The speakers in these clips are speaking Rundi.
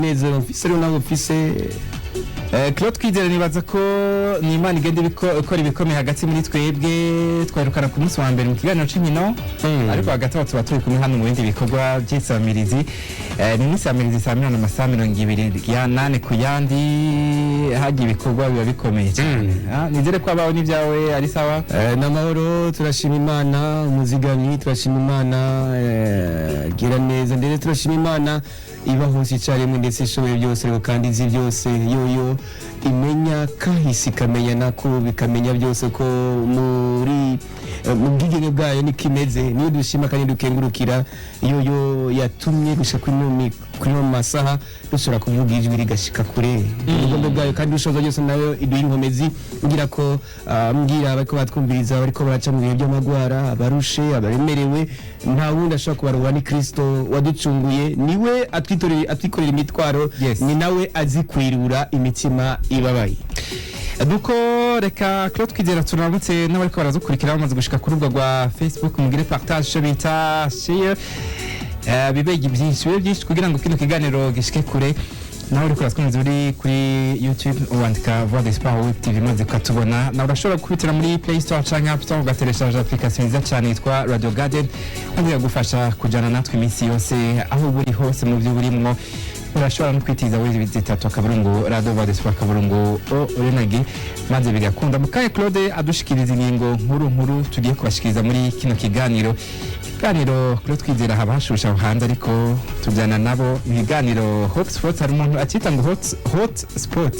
Umunezero mfise rero nawe mfise. Claude Kwizera, nibaza ko ni Imana igenda ikora ibikomeye hagati muri twebwe. Twarukana ku munsi wa mbere mu kiganiro c'inkino, ariko hagati aho tuba turi kumwe hano mu bindi bikorwa by'isamirizi. Ni n'isamirizi saa 8, amasaha 28 ku yandi hagiye ibikorwa biba bikomeye cyane. Nizere ko abawe n'ibyawe ari sawa. N'amahoro, turashima Imana umuzigamyi, turashima Imana gira neza, ndetse turashima Imana iba hose icyarimwe, ndetse ishoboye byose, ariko kandi izi byose, yoyo imenya kahise, ikamenya nako bikamenya byose, ko muri mu bwigenge bwayo niko imeze. Niyo dushima kandi dukengurukira, yoyo yatumye gushika kuri ino masaha dushobora kuvuga ijwi rigashika kure. Ubugombe bwayo kandi ushoza byose, nayo iduha inkomezi. Ngira ko mbwira abariko batwumviriza, bariko baraca mu bihe by'amagwara, abarushe, abaremerewe, nta wundi ashobora kubaruha ni Kristo waducunguye. Niwe atwitorera, atwikorera imitwaro. Ni nawe azi kwirura imitima ibabaye. Nuko reka Claude Kwizera turamutse n'abariko baradukurikira bamaze gushika ku rubuga rwa Facebook. Mugire partage, ico bita share, bibegi byinshi, bibe byinshi kugira ngo kino kiganiro gishike kure. Nawe uriko uratwumva uri kuri YouTube, wandika Voix d'Espoir Web TV maze ukatubona. Nawe urashobora gukubitira muri Play Store canke App Store, ugatélécharge application nziza cane yitwa Radio Garden, maze ikagufasha kujana natwe iminsi yose aho uba uri hose mu byo urimwo. Urashobora no kwitiza www.radio.org, maze bigakunda. Mukaye Claude adushikiriza ingingo nkuru nkuru tugiye kubashikiriza muri kino kiganiro. Ikiganiro Claude Twizera, haba hashusha aho hanze, ariko tujyana nabo ibiganiro Hot Sport. Hari umuntu akita ngo hot sport.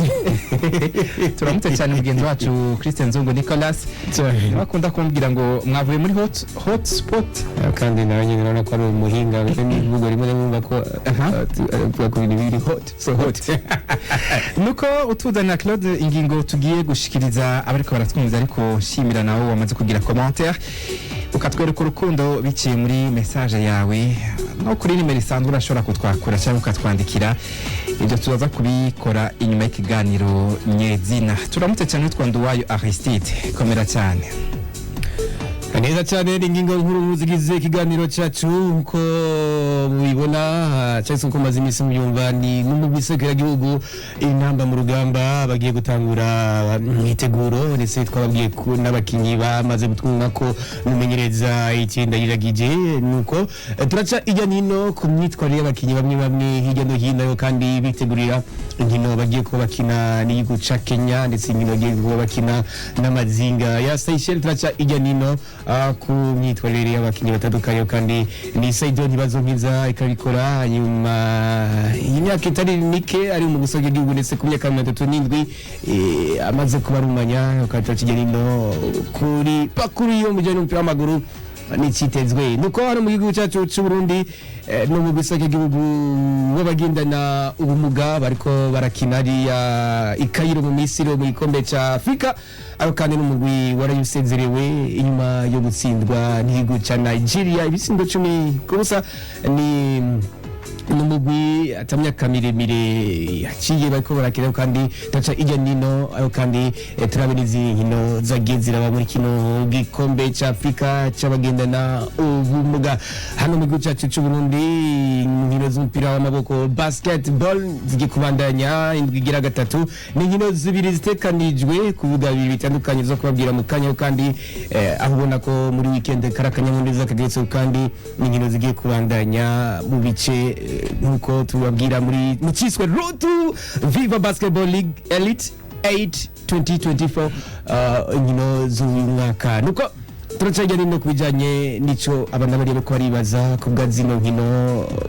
Turamutse cyane mugenzi wacu Christian Nzungu Nicolas, bakunda kumbwira ngo mwavuye muri hot sport. Kandi nawe nyine urabona ko ari umuhinga n'imvugo, rimwe na rimwe ko avuga ku bintu biri hot, so hot. Nuko utuzanira Claude ingingo tugiye gushikiriza abariko baratwumva, ariko nshimira nawe wamaze kugira commentaire, ukatwereka urukundo biciye muri message yawe no kuri nimero isanzwe. Urashobora kutwakura cyangwa ukatwandikira, ibyo tuzaza kubikora inyuma y'ikiganiro nyezina. Turamutse cyane witwa Nduwayo Aristide, komera cyane. Neza cyane. Ni ingingo nkuru zigize ikiganiro cyacu nkuko mubibona, cyangwa se nkuko maze iminsi mubyumva, ni n'umugwi gihugu Intamba mu Rugamba bagiye gutangura imyiteguro, ndetse twababwiye ko n'abakinnyi bamaze gutwumva ko numenyereza icyenda yiragije. Nuko turaca ijya nino ku myitwarire y'abakinnyi bamwe bamwe hirya no hino, ariko kandi bitegurira inkino bagiye kuba bakina n'igihugu ca Kenya, ndetse inkino bagiye kuba bakina n'amazinga ya Seychelles. Turaca ijya nino ku myitwarire y'abakinnyi batandukanye, kandi ni Saido Ntibazonkiza ikabikora nyuma y'imyaka itari mike ari mu gusoga igihugu, ndetse ku myaka 37 amaze kubarumanya. Turaca ijya nino kuri pakuru yo mu bijyanye n'umupira w'amaguru n'icitezwe. Nuko hano mu gihugu cyacu cy'u Burundi, no mu gisaka gihugu w'abagendana ubumuga bariko barakina hariya i Cairo mu Misiri mu gikombe ca Afrika, ariko kandi n'umugwi warayusezerewe inyuma yo gutsindwa n'igihugu ca Nigeria ibitsindo 10-0. Ni n'umugwi atamyaka miremire yaciye bariko barakina, kandi taca ijya nino, ayo kandi turabe n'izi nkino zagiye ziraba muri kino gikombe ca Afrika c'abagendana ubumuga. Hano mu gihugu cyacu c'u Burundi, inkino z'umupira w'amaboko basketball zigiye kubandanya indwi igira gatatu. Ni inkino zibiri zitekanijwe ku bibuga bibiri bitandukanye zo kubabwira mu kanya, kandi aho ubona ko muri weekend kari akanyamuneza kageretse, kandi ni inkino zigiye kubandanya mu bice nkuko tubabwira muri mu cyiswe Road to Viva Basketball League Elite 8 2024, inkino z'uyu mwaka. Nuko turacajya nino ku bijyanye n'ico abantu bari bariko baribaza ku bwa zino nkino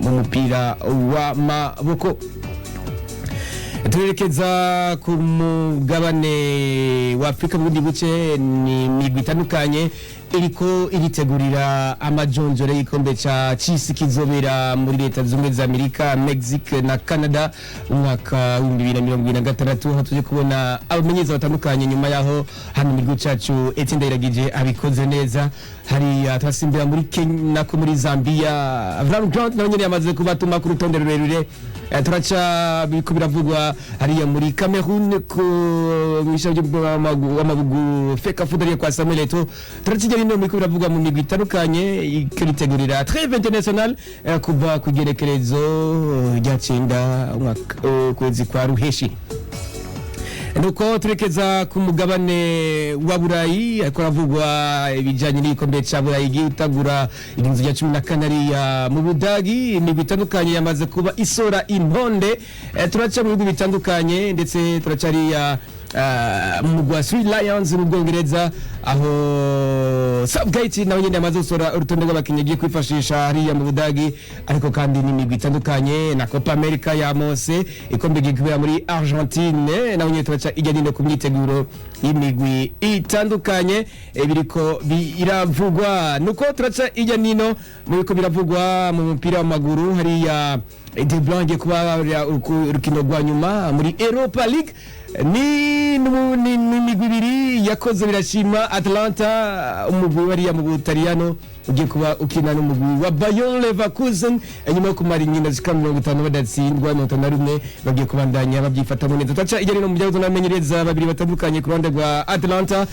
mu mupira w'amaboko. Turerekeza ku mugabane wa Afurika mu bundi buce. Ni imigwi itandukanye iriko iritegurira amajonjore y'igikombe ca cisi kizobera muri Leta Zunze Ubumwe za Amerika, Mexique na Canada umwaka w'2026, aho tuje kubona abamenyereza batandukanye nyuma yaho hano mu gihugu cacu Etienne Ndayiragije abikoze neza. Hariya turasimbira muri Kenya nako muri Zambia, Avram Grant nawe nyene yamaze kubatuma ku rutonde rurerure. Turaca biriko biravugwa hariya muri Cameroon ku mw'ishami ry'umupira w'amaguru Fecafoot ariyo kwa Samuel Eto'o. Turaca hirya no hino biriko biravugwa mu migwi itandukanye ikiritegurira trêve international kuva ku igerekerezo rya 9 ukwezi kwa ruheshi. Nuko turekeza ku mugabane wa Burayi, ariko haravugwa ibijyanye n'igikombe cya Burayi gitangura inzu ya 14 ariya mu Budagi. Imigwi itandukanye yamaze kuba isora intonde. Turaca mu bihugu bitandukanye, ndetse turaca hariya mu mugwi wa Three Lions mu Bwongereza, aho Southgate nawe nyine yamaze gusora urutonde rw'abakinnyi agiye kwifashisha hariya mu Budagi. Ariko kandi n'imigwi itandukanye na Copa America ya Mose ikombe igiye kubera muri Argentine, nawe nyine turaca ijya nino ku myiteguro y'imigwi itandukanye biriko biravugwa. Nuko turaca ijya nino mu biriko biravugwa mu mupira w'amaguru hariya De Blanc igiye kuba urukino rwa nyuma muri Europa League. Ni imigwi ibiri yakoze birashima. Atalanta, umugwi wariya mu Butaliyano, ugiye kuba ukina n'umugwi wa Bayer Leverkusen nyuma yo kumara inkino zishika 50 badatsindwa, 51. Bagiye kubandanya babyifatamo neza. Turaca ijya no mu byago n'amenyereza babiri batandukanye ku ruhande rwa Atalanta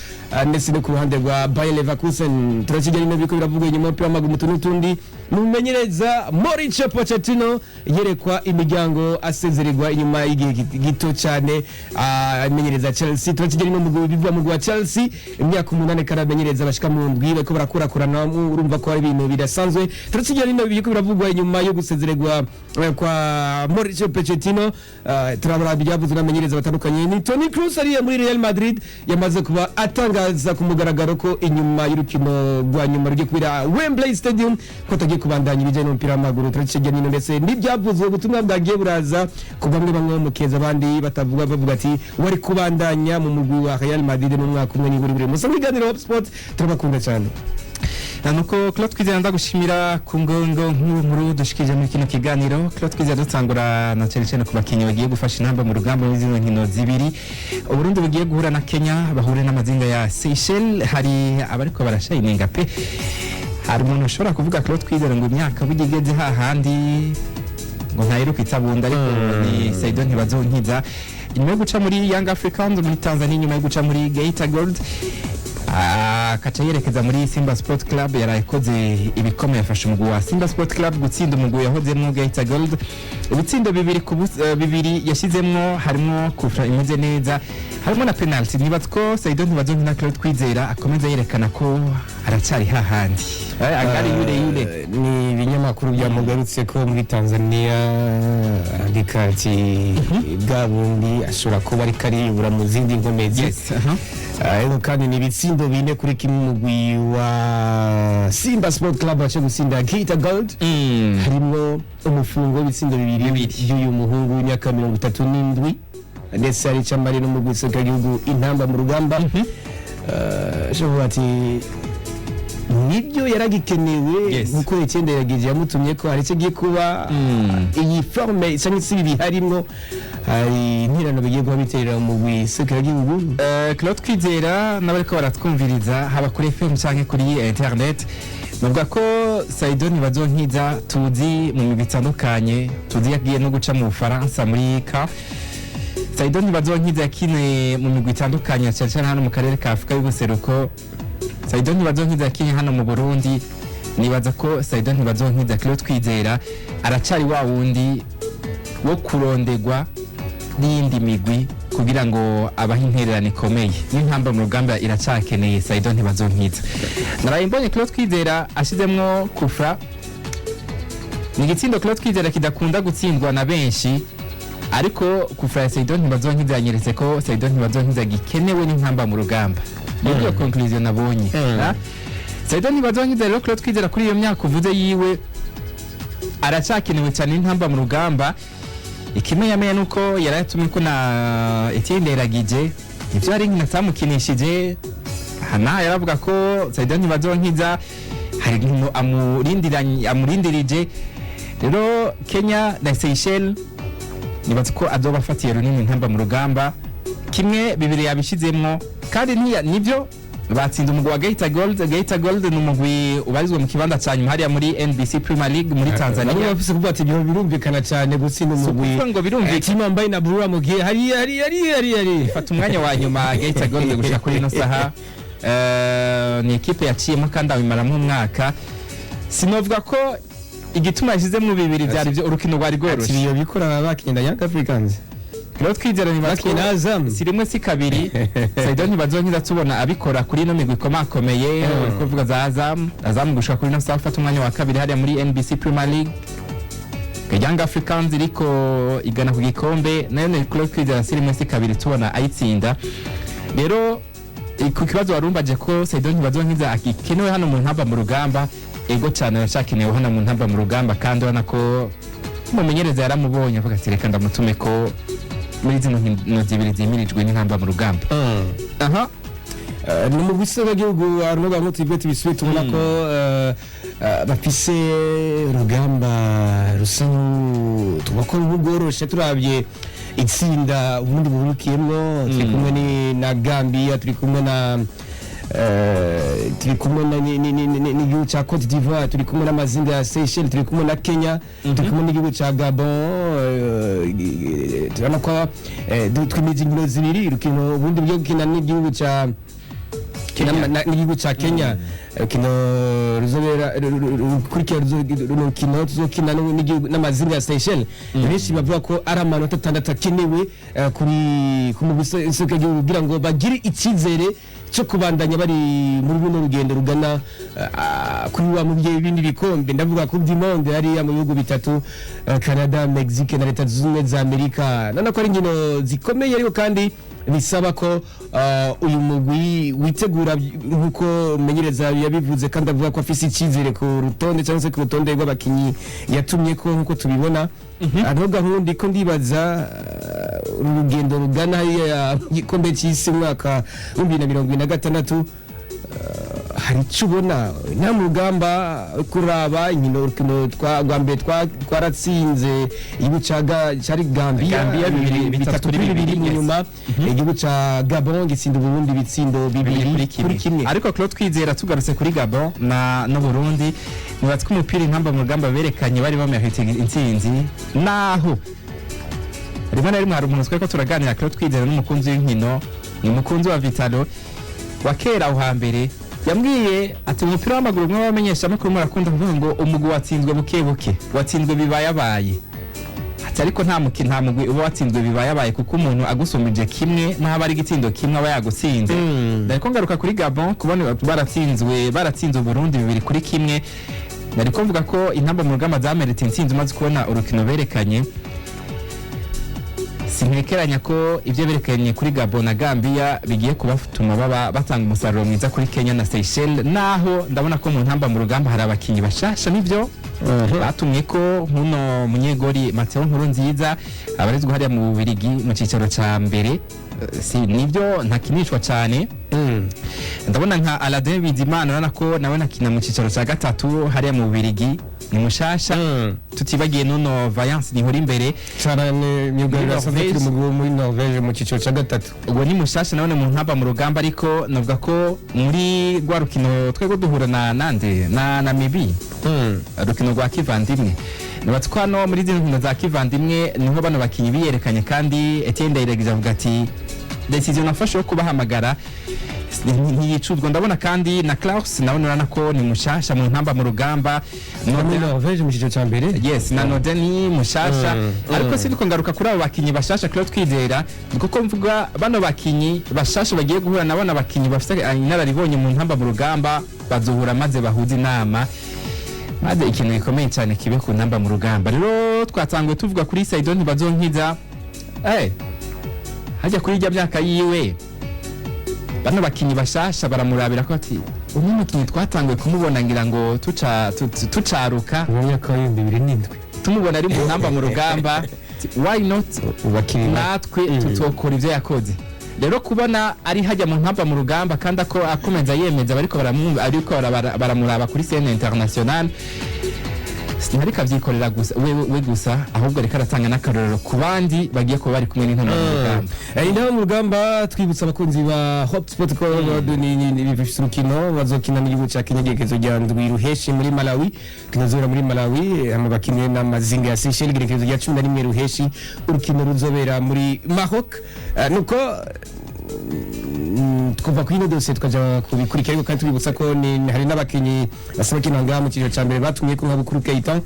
ndetse no ku ruhande rwa Bayer Leverkusen. Turaca ijya no biriko biravugwa inyuma y'umupira w'amaguru mu tuntu n'utundi. Mumenyereza Mauricio Pochettino yerekwa imiryango, asezererwa inyuma y'igihe gito cyane amenyereza Chelsea. Turakigera no mu bivuga mu rwa Chelsea, imyaka 8 karamenyereza, bashika mu ndwi bariko barakurakurana, urumva ko ari ibintu bidasanzwe. Turakigera no biriko biravugwa inyuma yo gusezererwa kwa Mauricio Pochettino. Turabara ibyavuzwe n'amenyereza batandukanye. Ni Toni Kroos ariya muri Real Madrid yamaze kuba atangaza ku mugaragaro ko inyuma y'urukino rwa nyuma rugiye kubera Wembley Stadium ko atagiye kubandanya ibijyanye n'umupira w'amaguru. Turakigera nino ndetse n'ibyavuzwe, ubutumwa bwagiye buraza ku bamwe bamwe bamukeza, abandi batavuga, bavuga ati wari kubandanya mu mugwi wa Real Madrid mu mwaka umwe n'iburi buri musa. Ibiganiro Hope Sport, turabakunda cyane. Nuko Claude Kwizera, ndagushimira ku ngongo nkuru nkuru dushikije muri kino kiganiro. Claude Kwizera, dutangura na cyane cyane ku bakinnyi bagiye gufasha intamba mu rugamba muri zino nkino zibiri Uburundi bugiye guhura na Kenya, bahure n'amazinga ya Seychelles. Hari abariko barashayininga pe. Hari umuntu ushobora kuvuga, Claude Kwizera, ngo imyaka burya igeze hahandi ngo ntaheruka itabunda, ariko ni Saido Ntibazonkiza, inyuma yo guca muri Young Africans muri Tanzania, inyuma yo guca muri Geita Gold, akaca yerekeza muri Simba Sport Club, yaraye ikoze ibikomeye. Yafashe umugwi wa Simba Sport Club gutsinda umugwi yahozemwo Geita Gold ibitsindo bibiri ku bibiri. Yashyizemwo harimo kufra imeze neza, harimo na penalty. Nibaza ko Saido Ntibazonkiza, Claude Kwizera, akomeza yerekana ko aracyari hahandi. Agari yule yule. Ni ibinyamakuru byamugarutse ko muri Tanzania, arandika ati bwa bundi ashobora kuba ariko ariyubura mu zindi nkomezi. Ariko kandi ni ibitsindo 4-1 umugwi wa Simba Sport Club waje gutsinda Geita Gold, harimo umufungo w'ibitsindo bibiri Bibiri. by'uyu muhungu w'imyaka 37, ndetse hari icamari n'umugwi w'igihugu intamba mu rugamba. Ashobora ati nibyo yaragikenewe nkuko Etienne Ndayiragije yamutumye ko hari icyo agiye kuba iyi forme isa n'isi ibi harimwo hari interano bigiye kuba biterera mu mugwi gihugu. Claude Kwizera n'abariko baratwumviriza haba kuri FM canke kuri internet, bavuga ko Saido Ntibazonkiza tuzi mu migwi itandukanye, tuzi yagiye no guca mu Bufaransa muri ka Saido Ntibazonkiza yakiniye mu migwi itandukanye, cyane cyane hano mu karere ka Afurika y'ubuseruko. Saido Ntibazonkiza yakinye hano mu Burundi. Nibaza ko Saido Ntibazonkiza, Claude Kwizera, aracari wa wundi wo kurondegwa n'iyindi migwi kugira ngo abahe intererano ikomeye. N'intamba mu rugamba iracyakeneye Saido Ntibazonkiza. Naraye mbonye Claude Kwizera ashizemwo kufra. Ni igitsindo Claude Kwizera kidakunda gutsindwa na benshi, ariko kufra ya Saido Ntibazonkiza yanyeretse ko Saido Ntibazonkiza gikenewe n'intamba mu rugamba. Niyo conclusion nabonye. Ha? Saido Ntibazonkiza rero, Claude Kwizera, kuri iyo myaka uvuze yiwe, aracyakenewe cyane n'intamba mu rugamba. Ikimenyamenya nuko yarayatumye ko na Etienne Ndayiragije ivyo ari nkina atamukinishije hana, yaravuga ko Saido Ntibazonkiza hari inkino amurindirije. Rero Kenya na Seychelles, nibaza ko azoba afatiye runini intamba mu rugamba. Kimwe bibiri yabishizemwo kandi nivyo. Batsinze umugwi wa Geita Gold. Geita Gold ni umugwi ubarizwa mu kibanza ca nyuma hariya muri NBC Premier League muri Bamwe Tanzania. bafise kuvuga ati ibyo birumvikana cyane gutsinda umugwi Ukuvuga ngo birumvikana. Timu ambaye na Brura mu gihe hari hari hari hari hari Fata umwanya wa nyuma Geita Gold gushika kuri ino saha. Ni ekipe yaciyemo kandi abimaramo umwaka. Sinovuga ko igituma yashizemwo bibiri vyari vyo urukino rwari Ati rworoshe. iyo bikora bakinye na Young Africans, Rero twizera bakinye na Azam. Si rimwe si kabiri, Saido Ntibazonkiza tubona abikora kuri ino migwi ikomakomeye. Kuvuga za Azam, Azam gushika kuri ino saha afata umwanya wa kabiri hariya muri NBC Premier League. Young Africans iriko igana ku gikombe nayo ni Claude Kwizera, si rimwe si kabiri tubona ayitsinda. Rero ku kibazo warumbaje ko Saido Ntibazonkiza agikenewe hano mu Ntamba mu Rugamba, ego cyane, aracyakenewe hano mu Ntamba mu Rugamba, kandi urabona ko umumenyereza yaramubonye avuga ati reka ndamutume ko muri zino nkino zibiri zimirijwe n'Intamba mu Rugamba. Aha. Ni mu gihugu Arnaud Bamwe tubwe tubisubiye tubona ko bafise urugamba rusa tuvuga ko rugoroshe turabye itsinda ubundi buhurukiyemwo. Turi kumwe na Gambia, turi kumwe na turi kumwe n'igihugu cya Cote d'Ivoire, turi kumwe n'amazinga ya Seychelles, turi kumwe na Kenya, turi kumwe n'igihugu cya Gabon. Turabona ko twimije inkino zibiri, urukino ubundi bugiye gukina n'igihugu cya Kenya. N'igihugu cya Kenya, urukino ruzobera rukurikira rukino tuzokina n'igihugu n'amazinga ya Seychelles. Benshi bavuga ko ari amanota 6 akenewe kuri ku mugwi w'igihugu kugira ngo bagire icyizere cyo kubandanya bari muri runo rugendo rugana kuri wa mu bindi bikombe, ndavuga ku du Monde hariya mu bihugu bitatu, Canada, Mexique na Leta Zunze Ubumwe za Amerika. None ko ari inkino zikomeye, ariko kandi bisaba ko uyu mugwi witegura nk'uko menyereza yabivuze, kandi avuga ko afise icyizere ku rutonde cyangwa se ku rutonde rw'abakinyi yatumye ko nk'uko tubibona hariho gahunda ko ndibaza uru rugendo rugana hariya mu gikombe cy'isi mu mwaka wa 2026, hari icyo ubona nta mu rugamba kuraba inkino? Urukino rwa mbere twaratsinze igihugu cyari Gambia, Gambia bibiri- 3-2, mu yes. nyuma igihugu cya Gabon gitsinda Uburundi ibitsindo 2-1. Ariko Claude Kwizera, tugarutse kuri Gabon na no Burundi, nibatse ko umupira Intamba mu Rugamba berekanye bari bamerite intsinzi, naho rimwe na rimwe hari umuntu twari ko turaganira, Claude Kwizera, n'umukunzi w'inkino, ni umukunzi wa Vitalo wa kera aho hambere, yambwiye ati umupira w'amaguru umwe w'abamenyeshamakuru murakunda kuvuga ngo umugwi watsinzwe buke buke, watsinzwe bibayabaye. Ati ariko nta mukino, nta mugwi uba watsinzwe bibayabaye, kuko umuntu agusumije kimwe n'aho ari igitsindo kimwe aba yagutsinze. Nariko ngaruka kuri Gabon, kubona baratsinzwe, baratsinze Uburundi 2-1. Nariko mvuga ko Intamba mu Rugamba zameretse intsinzi. Umaze kubona urukino berekanye, sinkekeranya ko ibyo berekanye kuri Gabon na Gambia bigiye kubatuma baba batanga umusaruro mwiza kuri Kenya na Seychelles, naho ndabona ko mu Ntamba mu Rugamba hari abakinyi bashasha nivyo batumye ko nkuno munyegori Mateo Nkuru Nziza abarizwa hariya mu Bubirigi mu cicaro ca mbere. Si nibyo ntakinishwa cyane. Ndabona nka Aladin Bizimana, urabona ko nawe nakina mu cicaro ca gatatu hariya mu Bubirigi, ni mushasha. Tutibagiye nuno Vaillance nihora imbere Cyane, myugariro Muri asanzwe Norvège. akiri muri Norvège mu cyiciro cya gatatu. Ubwo ni mushasha nawe mu Ntamba mu Rugamba, ariko navuga ko muri rwa rukino twego duhura na nande na Namibi, urukino rwa kivandimwe, nibatse ko hano muri zino nkino za kivandimwe niho bano bakinyi biyerekanye, kandi Etienne Ndayiragije avuga ati decision nafashe yo kubahamagara ntiyicuzwa. Ndabona kandi na Klaus nawe urabona ko ni mushasha mu Ntamba mu Rugamba. Muri Norvège mu cyiciro cya mbere. Yes, na Node ni mushasha. Ariko siniko ngaruka kuri abo bakinyi bashasha, Claude Kwizera, ni kuko mvuga bano bakinyi bashasha bagiye guhura na bano bakinyi bafite inararibonye mu Ntamba mu Rugamba, bazohura maze bahuze inama, maze ikintu gikomeye cyane kibe ku Ntamba mu Rugamba. Rero twatanguye tuvuga kuri Saido Ntibazonkiza, hajya kuri ijya myaka yiwe, bano bakinyi bashasha baramurabira ko ati umwe mukinyi twatanguye kumubona ngira ngo tuca tucaruka Mu myaka wa 2007 tumubona ari mu Ntamba mu Rugamba, why not bakiri natwe tutokora ibyo yakoze? Rero kubona ari hajya mu Ntamba mu Rugamba kandi ako akomeza yemeza bariko baramwumva, ariko baramuraba kuri scène internationale. Ntariko avyikorera gusa we gusa, ahubwo ariko aratanga n'akarorero ku bandi bagiye kuba bari kumwe n'Intamba mu Rugamba. Intamba mu Rugamba, twibutsa abakunzi ba Hope Sport ko bifise urukino bazokina n'igihugu ca Kenya igerekezo rya 7 Ruheshi muri Malawi, kinazobera muri Malawi, hama bakine n'Amazinga ya Seychelles igerekezo rya 11 Ruheshi, urukino ruzobera muri Maroc. Nuko kuva kuri ino dosiye tukaja kubikurikira, ariko kandi tubibutsa ko hari n'abakinyi basaba kina ngaha mu cyiciro ca mbere batumye ko nka Bukuru Keita,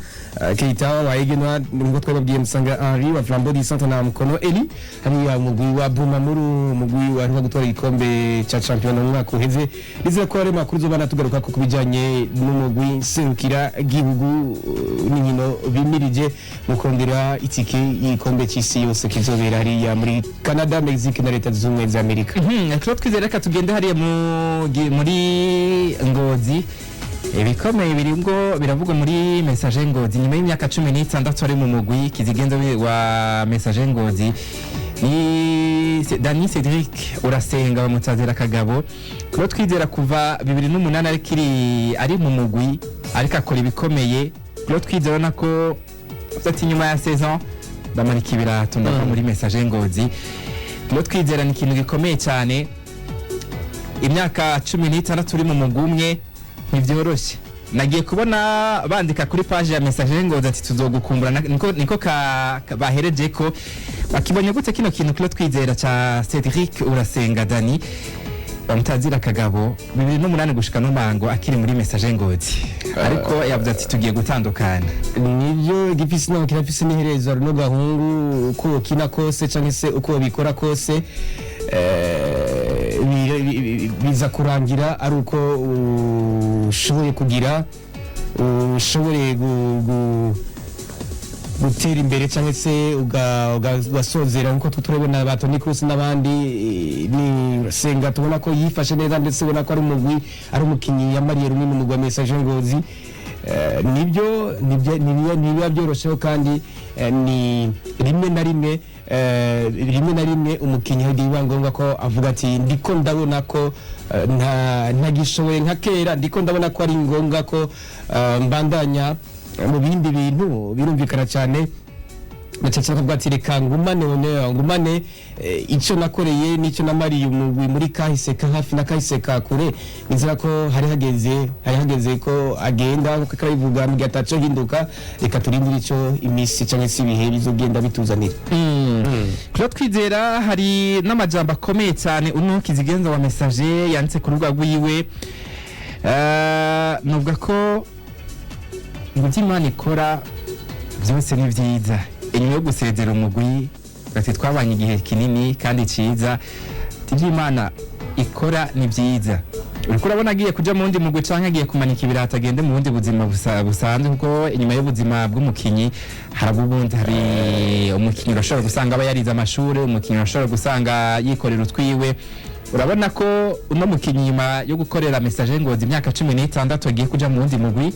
Keita wa Egenwa, nubwo twababwiye Musanga Henri wa Flambeau du Centre na Mukono Eli hariya umugwi wa Bumamuru, umugwi waheruka gutwara igikombe ca championnat mu mwaka uheze. Nizera ko ari makuru zobana tugaruka ko kubijanye n'umugwi serukira gihugu, n'inkino bimirije mu kurondera itike y'igikombe c'isi yose kizobera hariya muri Canada, Mexique na Leta Zunze Ubumwe za Amerika. Claude Twizere, reka tugende hariya muri Ngozi. Ibikomeye biri ngo biravugwa muri Messager Ngozi nyuma y'imyaka 16 ari mu mugwi. Kizigenza wa Messager Ngozi ni Dani Cedric Urasenga, bamutazira Kagabo. Claude Twizera, kuva 2008 ariko ari mu mugwi, ariko akora ibikomeye. Claude Twizera, ubona ko ati nyuma ya saison ndamanika ibirato, ndava muri Messager Ngozi. Claude Twizera, ni ikintu gikomeye cyane, imyaka 16 uri mu mugwi umwe ntibyoroshye. Nagiye kubona bandika kuri page ya Messager Ngozi ati tuzogukumbura, niko bahereje ko bakibonye gute kino kintu, Claude Twizera, ca Cedric Urasenga Dani bamutazira Kagabo, 2008 gushika no mango akiri muri Messager Ngozi, ariko yavuze ati tugiye gutandukana. Nibyo, gifise naho kirafise n'iherezo runo gahungu, uko ukina kose cyangwa se uko bikora kose, biza kurangira ari uko ushoboye kugira, ushoboye gutera imbere cyangwa se ugasozera nkuko turabona ba Toni Kroos n'abandi. Ni Senga tubona ko yifashe neza, ndetse ubona ko ari umugwi, ari umukinnyi yamariye runini umugwi wa Messager Ngozi. Nibyo ntibiba byoroshyeho, kandi ni rimwe na rimwe, rimwe na rimwe umukinnyi hari biba ngombwa ko avuga ati ndiko ndabona ko ntagishoboye nka kera, ndiko ndabona ko ari ngombwa ko mbandanya mu bindi bintu. Birumvikana cyane, ndetse akavuga ati reka ngumane honneur, ngumane icyo nakoreye n'icyo namariye umugwi muri kahise ka hafi na kahise ka kure. Nizera ko hari hageze ko agenda, nkuko akabivuga mu gihe ataco hinduka. Reka turindire ico iminsi cyangwa se ibihe bizogenda bituzanira. Claude Twizera, hari n'amajambo akomeye cyane uno kizigenza wa Messager yanditse ku rubuga rwiwe. Nuvuga ko ngo ibyo Imana ikora byose ni byiza. Inyuma yo gusezera umugwi, ati twabanye igihe kinini kandi cyiza, ati ibyo Imana ikora ni byiza. Uriko urabona agiye kuja mu wundi mugwi canke agiye kumanika ibirato agende mu bundi buzima busanzwe, kuko inyuma y'ubuzima bw'umukinyi haraba ubundi. Hari umukinyi urashobora gusanga aba yarize amashuri, umukinyi urashobora gusanga yikorera utwiwe. Urabona ko uno mukinyi nyuma yo gukorera Messager Ngozi imyaka 16 agiye kuja mu wundi mugwi.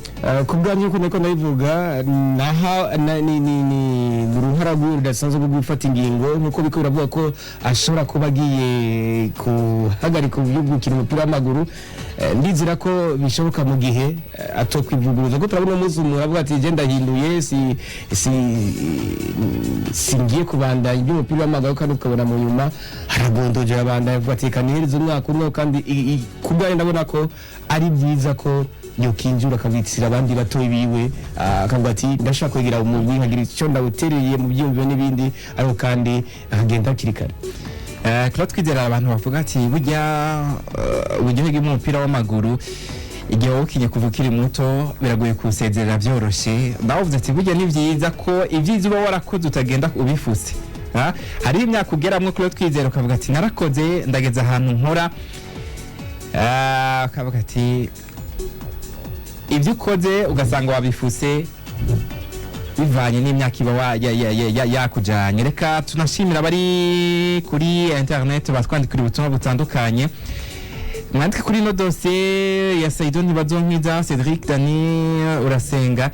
Ku bwanjye, uko niko ndabivuga, naha ni uruhara rwiwe rudasanzwe rwo gufata ingingo, nkuko biko biravuga ko ashobora kuba agiye guhagarika uburyo bwo gukina umupira w'amaguru. Ndizera ko bishoboka mu gihe atokwivuguruza, kuko turabona umunsi umuntu avuga ati je ndahinduye, si singiye kubandanya iby'umupira w'amaguru, kandi ukabona mu nyuma haragondoje, abandanya avuga ati reka nihereze umwaka umwe. Kandi ku bwanjye ndabona ko ari byiza ko yokinjura akabitsira abandi batoyi biwe, akavuga ati ndashaka kwegera umugwi nkagira icyo ndawutereye mu byiyumviro n'ibindi, ariko kandi akagenda hakiri kare. Claude Twizera, abantu bavuga ati burya uburyohe bw'umupira w'amaguru igihe wawukinye kuva ukiri muto biragoye kuwusezerera byoroshye. Nawe ati burya ni byiza ko ibyiza uba warakoze utagenda ubifuse. Ha? Hari imyaka ugeramwo, Claude Twizera, ukavuga ati narakoze, ndageze ahantu nkora. Ukavuga ati ibyo ukoze ugasanga wabifuse bivanye n'imyaka iba yakujanye. Reka tunashimira abari kuri internet batwandikira ubutumwa butandukanye. Mwandike kuri ino dosiye ya Saido Ntibazonkiza, Cedric Dani Urasenga,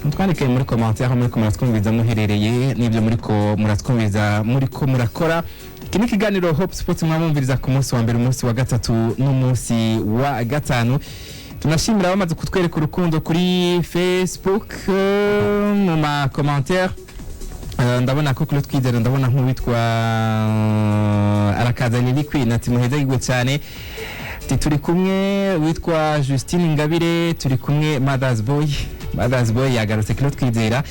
mutwandike muri commentaire aho muriko muratwumviriza muherereye n'ibyo muriko muratwumviriza muriko murakora. Iki ni ikiganiro Hope Sports mwamwumviriza ku munsi wa mbere, umunsi wa gatatu n'umunsi wa gatanu. Tunashimira abamaze kutwereka urukundo kuri Facebook, mu ma commentaire. Ndabona ko kuri Twizera, ndabona nk'uwitwa arakazanye Queen, ati muhezagirwe cyane, ati turi kumwe. Witwa Justine Ingabire, turi kumwe. Mothers Boy, Mothers Boy yagarutse. Kuri Twizera,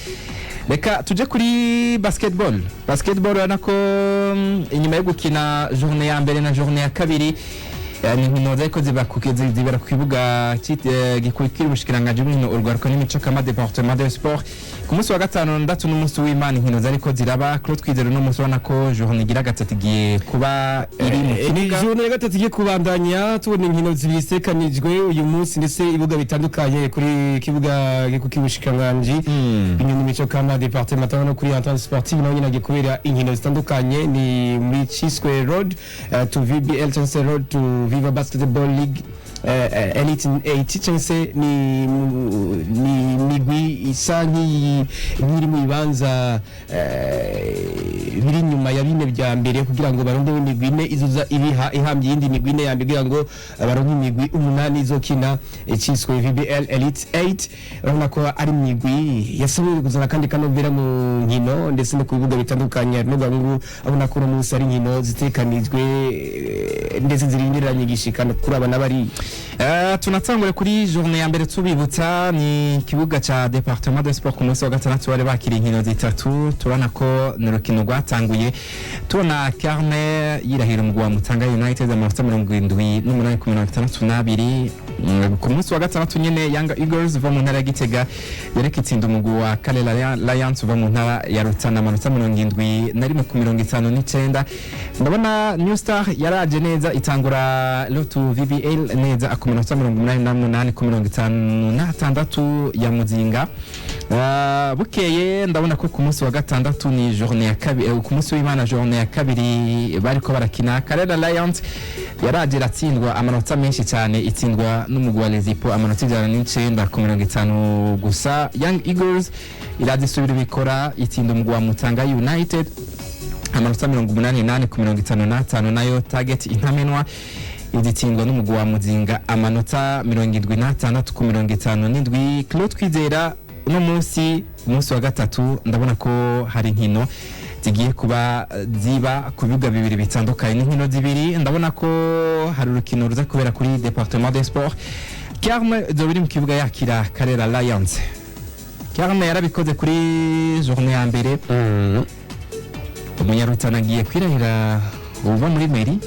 reka tuje kuri basketball. Basketball, urabona ko inyuma yo gukina journée ya mbere na journée ya kabiri, ni inkino zariko zibera ku kibuga gikurikira ubushikiranganji bw'inkino, urwaruka n'imico kama, département de sport, ku munsi wa gatanu ndatu n'umunsi w'Imana inkino zariko ziraba. Claude Twizera, uno munsi ubona ko journée igira gatatu igiye kuba iri mu Ni kibuga. Journée ya gatatu igiye kubandanya, tubona inkino zibisitekanijwe uyu munsi, ndetse ibibuga bitandukanye, kuri kibuga k'ubushikiranganji inkino imico kama département no kuri Entente Sportive naho nyine hagiye kubera inkino zitandukanye. Ni muri ciswe Road to VBL cyangwa se Road to Viva Basketball League Elite 8, cyangwa se ni imigwi isa nk'iri mu bibanza biri inyuma ya bine bya mbere, kugira ngo baronke imigwi ine izoza ibiha ihambye iyindi migwi ine ya mbere, kugira ngo baronke imigwi umunani izokina iciswe VBL Elite 8. Urabona ko ari imigwi yashoboye kuzana kandi kanovera mu nkino ndetse no ku bibuga bitandukanye. Hari n'ubwo abona ko uno munsi ari inkino zitekanijwe, ndetse zirindiranye igishikano kuri aba n'abariya. Tunatangure kuri journée ya mbere. Tubibutsa ni ikibuga ca département de sport, ku munsi wa gatandatu bari bakiriye inkino zitatu. Turabona ko ni urukino rwatanguye tubona Carme yirahira umugwi wa Mutanga United amanota 78 ku 62. Ku munsi wa gatandatu nyene, Young Eagles uva mu ntara ya Gitega yareka itsinda umugwi wa Kale Lions uva mu ntara ya Rutana amanota 71 ku 59. Ndabona New Star yaraje neza, itangura Road to VBL neza ku minota 88 ku 56 ya Muzinga. Bukeye ndabona ko ku munsi wa gatandatu ni journée ya kabiri, ku munsi w'Imana journée ya kabiri bariko barakina, Karera Lions yaraje iratsindwa amanota menshi cyane, itsindwa n'umugwi wa Lezipo amanota 109 ku 50 gusa. Young Eagles iraza isubira ibikora, itsinda umugwi wa Mutanga United amanota 88 ku 55. Nayo Target Intamenwa izitsindwa n'umugwi wa Muzinga amanota 76 ku 57. Claude Twizera, uno munsi, umunsi wa gatatu, ndabona ko hari inkino zigiye kuba ziba ku bibuga bibiri bitandukanye. Ni inkino zibiri. Ndabona ko hari urukino ruza kubera kuri département des sports, Carme izoba iri mu kibuga yakira Karera Lions. Carme yarabikoze kuri journée ya mbere. Umunyarutana agiye kwirahira uva muri mairie.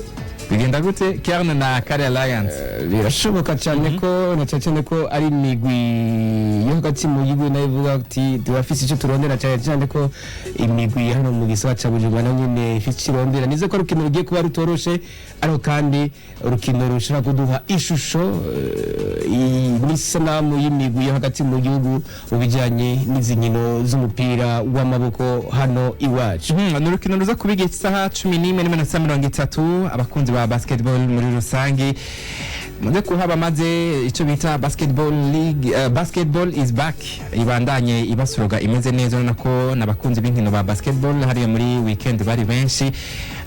Bigenda gute, Carme na Karera Lions? Birashoboka cyane ko, na cyane cyane ko ari imigwi yo hagati mu gihugu, nayo ivuga ati turafise icyo turondera, cyane cyane ko imigwi hano mu gisagara ca Bujumbura nayo nyene ifise icyo irondera. Nize ko urukino rugiye kuba rutoroshe, ariko kandi urukino rushobora kuduha ishusho n'isanamu y'imigwi yo hagati mu gihugu mu bijyanye n'izi nkino z'umupira w'amaboko hano iwacu. Ni urukino ruza kuba igihe cy'isaha 11:30. Abakunzi ba basketball muri rusange muze kuhaba, maze icyo bita basketball league, basketball is back, ibandanye ibasuroga imeze neza. Urabona ko n'abakunzi b'inkino ba basketball hariya muri weekend bari benshi.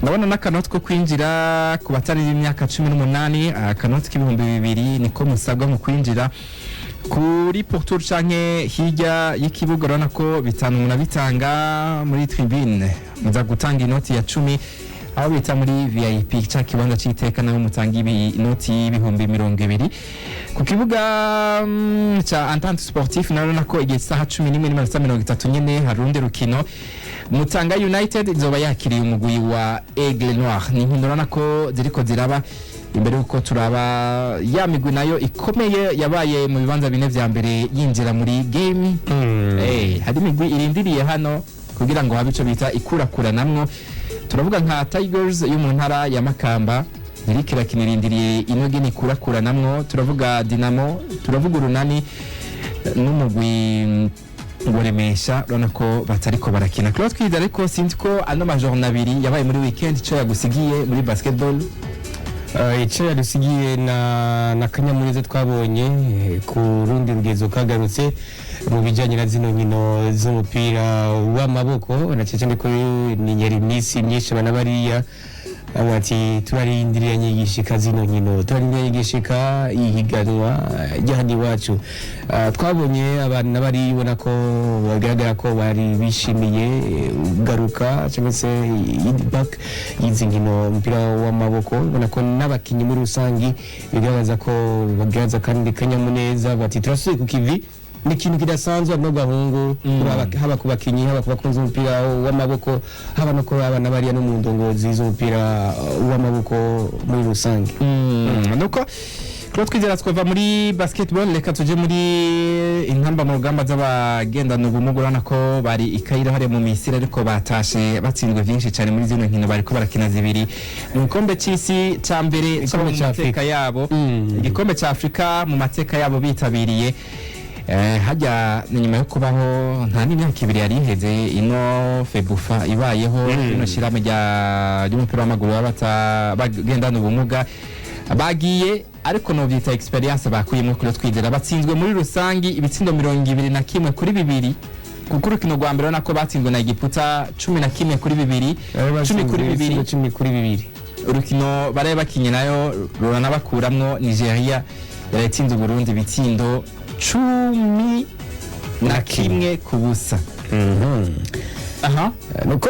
Ndabona n'akanoti ko kwinjira ku batari b'imyaka 18, akanoti k'2000 niko musabwa mu kwinjira kuri pourtour canke hirya y'ikibuga. Urabona ko bitanu munabitanga muri tribune, muza gutanga inoti ya 10. Aho bita muri VIP, ca kibanza c'iteka, naho mutanga inoti y'20,000. Ku kibuga ca Entente Sportif, narabona ko igihe cy'isaha 11:30 nyene hari urundi rukino. Mutanga United izoba yakiriye umugwi wa Aigle Noir. Ni inkino urabona ko ziriko ziraba imbere yuko turaba ya migwi nayo ikomeye yabaye mu bibanza bine vya mbere yinjira muri game. Hari imigwi irindiriye hano kugira ngo habe ico bita ikurakuranamwo. Turavuga nka Tigers yo mu ntara ya Makamba, iriko irakina, irindiriye ino gene ikurakuranamwo. Turavuga Dinamo, turavuga Urunani n'umugwi ngoremesha, urabona ko batariko barakina. Claude Twizera, ariko sinzi ko ano ma journée abiri yabaye muri weekend ico yagusigiye muri basketball. Icyo yadusigiye na kanyamuneza twabonye ku rundi rugezo kagarutse mu bijyanye na zino nkino z'umupira w'amaboko, na cyane cyane ko ni yari iminsi myinshi bana bariya. Avuga ati turarindiranye igishika zino nkino, turarindiranye igishika ihiganwa ry'ahandi iwacu. Twabonye abantu bari ubona ko bagaragara ko bari bishimiye kugaruka cyangwa se back y'izi nkino umupira w'amaboko, ubona ko n'abakinnyi muri rusangi bigaragaza ko bagaragaza kandi kanyamuneza, bati turasubiye ku kivi. Ni ikintu kidasanzwe ano gahungu, haba ku bakinyi, haba ku bakunzi b'umupira w'amaboko, haba no kuri abana bariya no mu ndongozi z'umupira w'amaboko muri rusange. Nuko kuba twizera twava muri basketball, reka tuje muri intamba mu rugamba z'abagendana ubumuga. Urabona ko bari i Cairo hariya mu Misiri, ariko batashe batsinzwe vyinshi cyane muri zino nkino bariko barakina zibiri mu gikombe c'isi ca mbere Igikombe mu ca mateka Afrika. yabo, igikombe ca Afrika mu mateka yabo bitabiriye. Hajya ni nyuma yo kubaho nta n'imyaka 2 yari iheze ino FEBUFA ibayeho, ino shyirahamwe ry'umupira w'amaguru bagendana ubumuga. Bagiye ariko novyita experience bakuyemwo. Kuri twizera batsinzwe muri rusangi ibitsindo 21-2, kuko urukino rwa mbere urabona ko batsinzwe na Egiputa 11-2, 10-2. 10-2. Urukino baraye bakinye nayo ruranabakuramwo. Nigeria yarayitsinze Uburundi ibitsindo 11-0. Aha. Nuko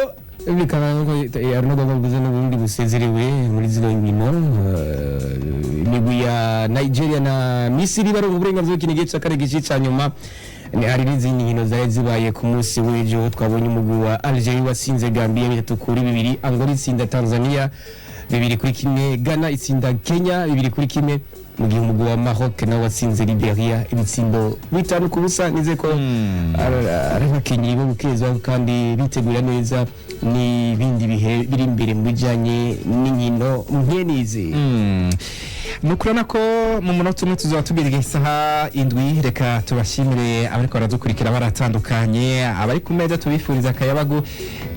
bikaba nuko Arnaud bavuze n'ubundi busezerewe muri zino nkino. Imigwi ya Nigeria na Misiri baronka uburenganzira bwo gukina igice ca kane gice ca nyuma. Hari n'izindi nkino zari zibaye ku munsi w'ejo. Twabonye umugwi wa Algeria watsinze Gambia 3-2, Angola itsinda Tanzania 2-1, Ghana itsinda Kenya 2-1, mu gihe umugwi wa Maroc nawe watsinze Liberia ibitsindo 5-0. Nize ko ari abakinyi bo gukezwa kandi bitegura neza n'ibindi bihe biri imbere mu bijanye n'inkino nkenizi. Ni ukurabona ko mu munota umwe tuzaba tugeze isaha 7. Reka tubashimire abariko baradukurikira baratandukanye, abari ku meza tubifuriza akayabagu,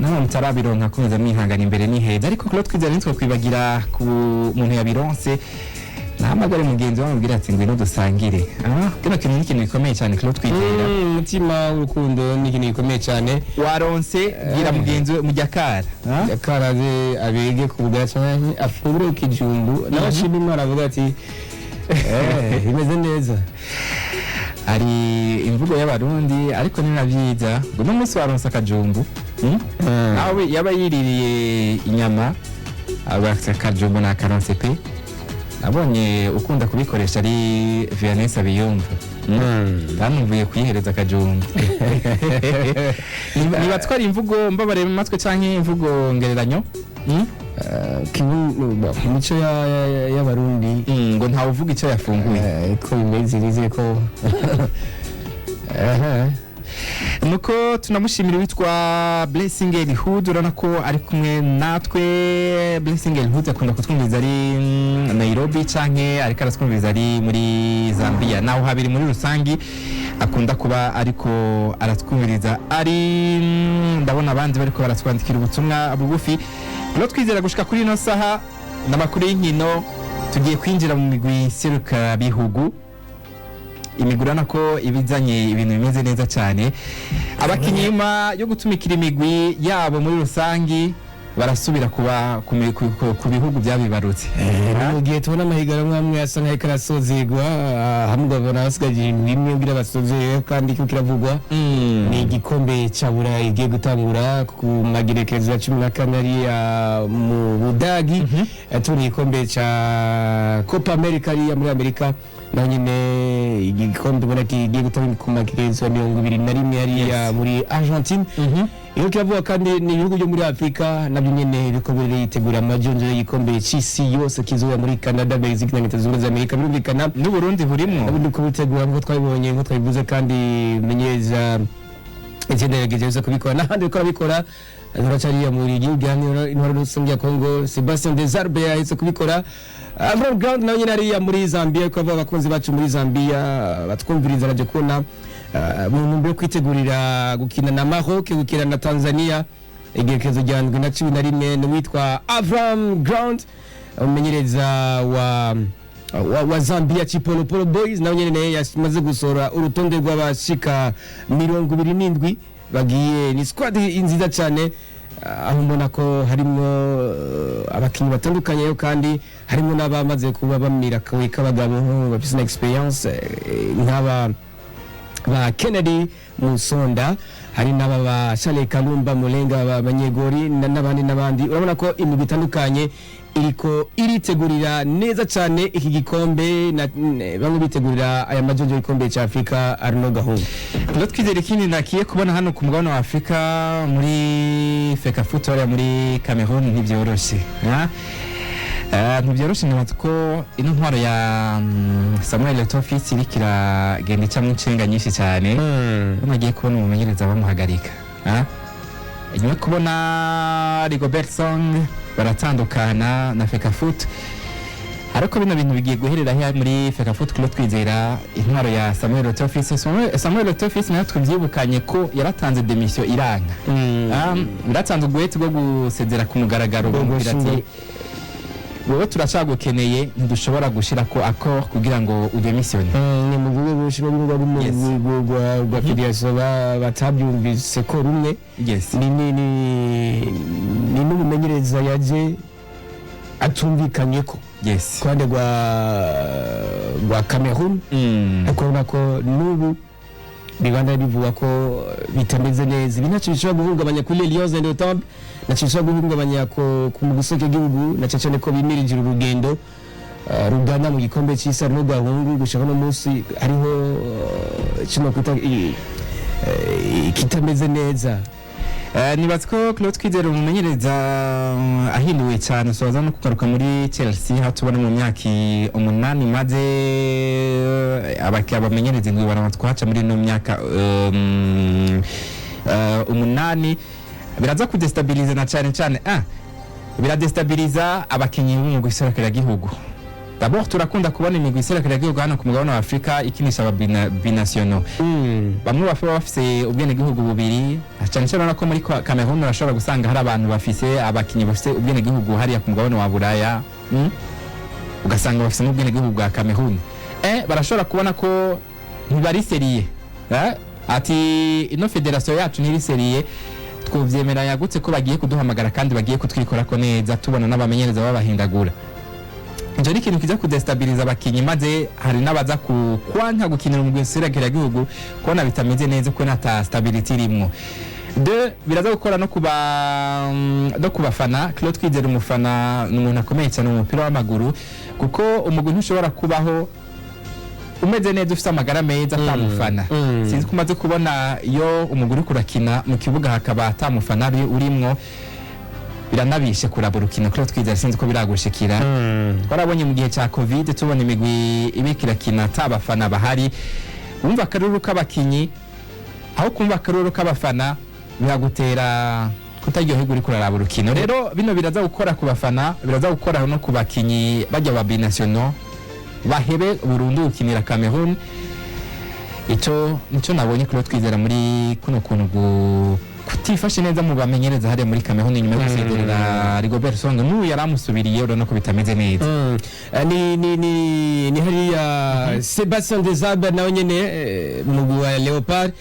naho mutarabironka komeza mwihangana, imbere ni heza. Ariko kuba twizera nitwe kwibagira ku muntu yabironse, nahamagare mugenzi we amubwira ati ngwino dusangire. Kino kintu ni ikintu gikomeye cyane, Claude Twizera. Umutima w'urukundo ni ikintu gikomeye cyane. Waronse, bwira mugenzi we mujyakara. Yakaraze abege ku bugara canke afungure ku kijumbu, nawe ashima Imana avuga ati bimeze neza. Hari imvugo y'Abarundi, ariko ni na byiza ngo uno munsi waronse akajumbu. Nawe yaba yiririye inyama avuga ati akajumbu ni akaronse pe. Nabonye ukunda kubikoresha ari Vianney Sabiyumva. Banumvuye kuyihereza akajumbu. Niba twari imvugo mbabare mu matwi canke imvugo ngereranyo? Imico y'Abarundi. Ngo ntawe uvuga icyo yafunguye. Ko bimeze, nizeye ko aha. Nuko tunamushimira witwa Blessing Elhood, urabona ko ari kumwe natwe. Blessing Elhood akunda kutwumviriza ari Nairobi canke ariko aratwumviriza ari muri Zambia, naho habiri muri rusangi akunda kuba ariko aratwumviriza ari. Ndabona abandi bariko baratwandikira ubutumwa bugufi. Rero twizera gushika kuri ino saha n'amakuru y'inkino, tugiye kwinjira mu migwi serukirabihugu. Imigwi urabona ko iba izanye ibintu bimeze neza cyane. Abakinnyi nyuma yo gutumikira imigwi yabo muri rusangi barasubira kuba ku bihugu byabibarutse. Mu gihe tubona amahiganwa amwe asa nk'ariko arasozerwa, hamwe ukabona hasigaje indwi imwe kugira basozere, kandi ko kiravugwa ni igikombe ca Burayi igiye gutangura ku magerekezo ya 14 ariya mu Budagi. Tubona igikombe ca Copa America ariya muri Amerika, naho nyine igikombe ubona kigiye gutangura ku magerekezo ya 21 hariya muri Argentine. Iyo kiravuga kandi ni ibihugu byo muri Afrika nabyo nyene biriko biritegura amajonjo y'igikombe c'isi yose kizoba muri Canada, Mexique na Leta Zunze Ubumwe za Amerika, birumvikana. N'Uburundi burimwo. Nabo niko bitegura nkuko twabibonye, nkuko twabivuze, kandi menyereza itsinda yagerageza kubikora n'ahandi bariko barabikora. Turacariya muri gihugu gihamye intwaro rusange ya Congo, Sebastien Desarbe yahise kubikora. Avram Grant nawe nyine ariya muri Zambia, ariko avuga abakunzi bacu muri Zambia batwumviriza baje kubona mu ntumbero yo kwitegurira gukina na Maroc, gukina na Tanzania igerekezo rya 7 na 11, n'uwitwa Avram Grant, umumenyereza wa Zambia Chipolopolo Boys, nawe nyene yamaze gusohora urutonde rw'abashika 27 bagiye. Ni squad nziza cyane. Aho mbona ko harimo abakinnyi batandukanye yo, kandi harimo n'abamaze kuba bamira akabuye k'abagabo, bafise na experience, nk'aba ba Kennedy Musonda, hari n'aba ba Charles Kalumba Mulenga, abanyegori n'abandi n'abandi. Urabona ko imigwi itandukanye iriko iritegurira neza cyane iki gikombe, bamwe bitegurira aya majojo y'igikombe cya Afurika, Arno Gahungu. Rero twizere, ikindi nakiye kubona hano ku mugabane wa Afurika muri Fecafoot hariya muri Cameroon ntibyoroshe, ha? Ntibyoroshe. Nibaza ko ino ntwaro ya Samuel Eto'o Fils iriko iragenda icamwo incenga nyinshi cyane. Hano agiye kubona umumenyereza bamuhagarika, ha? Inyuma yo kubona Rigobert Song baratandukana na Fecafoot, ariko bino bintu bigiye guherera here muri Fecafoot? Claude Twizera, intwaro ya Samuel Eto'o Fils, Samuel Eto'o Fils nawe tuvyibukanye ko yaratanze démission iranga. Yaratanze ugwete rwo gusezera ku mugaragaro, Rwo bamubwira ati: gushinga "Wewe turacagukeneye, ntidushobora gushirako accord kugira ngo udémissionne." Ni mu rwego rw'u rwa fédération batabyumvise ko rumwe. Ni n'umumenyereza yaje atumvikanye ko ku ruhande rwa Cameroon, ariko urabona ko n'ubu bibanda bivuga ko bitameze neza. Ibi ntacyo bishobora guhungabanya kuri Lions Indomptables, ntacyo bishobora guhungabanya ku mugwi w'igihugu, na cyane cyane ko bimirije uru rugendo rugana mu gikombe cy'isi. Harimo Gahungu, gushaka no munsi hariho kino kwita kitameze neza. Nibaza ko Claude Twizere, umumenyereza ahinduwe cyane, usoza no kugaruka muri Chelsea, aho tubona mu myaka 8 maze abamenyereza indwi barama twaca muri ino myaka 8, biraza kudestabiliza, na cyane cyane biradestabiliza abakinyi b'umugwi iserukiragihugu. D'abord turakunda kubona imigwi iserukiragihugu hano ku mugabane wa Afurika ikinisha aba binationaux, bamwe baba bafise ubwenegihugu bubiri. Cyane cyane urabona ko muri Cameroon urashobora gusanga hari abantu bafise, abakinyi bafise ubwenegihugu hariya ku mugabane wa Buraya, Ugasanga bafise n'ubwenegihugu bwa Cameroon. Barashobora kubona ko ntibari sérieux, eh? Ati ino fédération yacu ntiri sérieux, twovyemera yagutse ko bagiye kuduhamagara kandi bagiye kutwikorako neza, tubona n'abamenyereza babahindagura. Ivyo ni ikintu kiza kudestabiliza abakinyi, maze hari n'abaza ku kwanka gukinira umugwi nserukiragihugu kubona bitameze neza, ko nata stability irimwo. De biraza gukora no kubafana. Claude Twizera, umufana ni umuntu akomeye cyane mu mupira w'amaguru, kuko umugwi ntushobora kubaho umeze neza, ufite amagara meza, atamufana. Sinzi ko umaze kubona iyo umugwi uriko urakina mu kibuga hakaba atamufana urimwo, biranabishe kuraba urukino. Claude Twizera, sinzi ko biragushikira. Twarabonye mu gihe cya Covid tubona imigwi ibika irakina ata bafana bahari, wumva akaruru k'abakinyi aho kumva akaruru k'abafana, biragutera kutaryoherwa uriko uraraba urukino. Rero bino biraza gukora ku bafana, biraza gukora no ku bakinyi bajya ba binationaux, bahebe burundu gukinira Cameroon. Ico nico nabonye kuri Twizera muri kuno kuntu kutifashe neza mu bamenyereza hariya muri Cameroon inyuma yo gusezerera Rigobert Song, n'ubu yaramusubiriye, urabona ko bitameze neza. Ni hariya Sebastien Desabre nawe nyene, mu mugwi wa Leopard,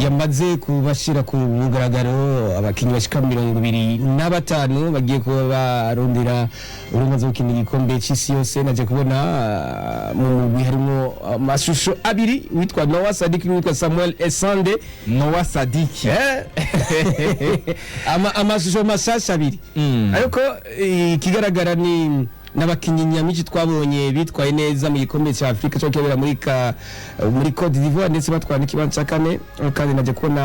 yamaze kubashira ku mugaragaro abakinyi bashika 25 bagiye kuba barondera uburenganzira bwo gukina igikombe c'isi yose. Naje kubona mu mugwi harimo amashusho abiri, witwa Noah Sadiki n'uwitwa Samuel Essande. Noah Sadiki. Amashusho mashasha abiri, ariko ikigaragara ni n'abakinyi nyamwinshi twabonye bitwaye neza mu gikombe cya Afurika cyo kibera muri Cote d'Ivoire, ndetse batwara n'ikibanza cya kane. Kandi naje kubona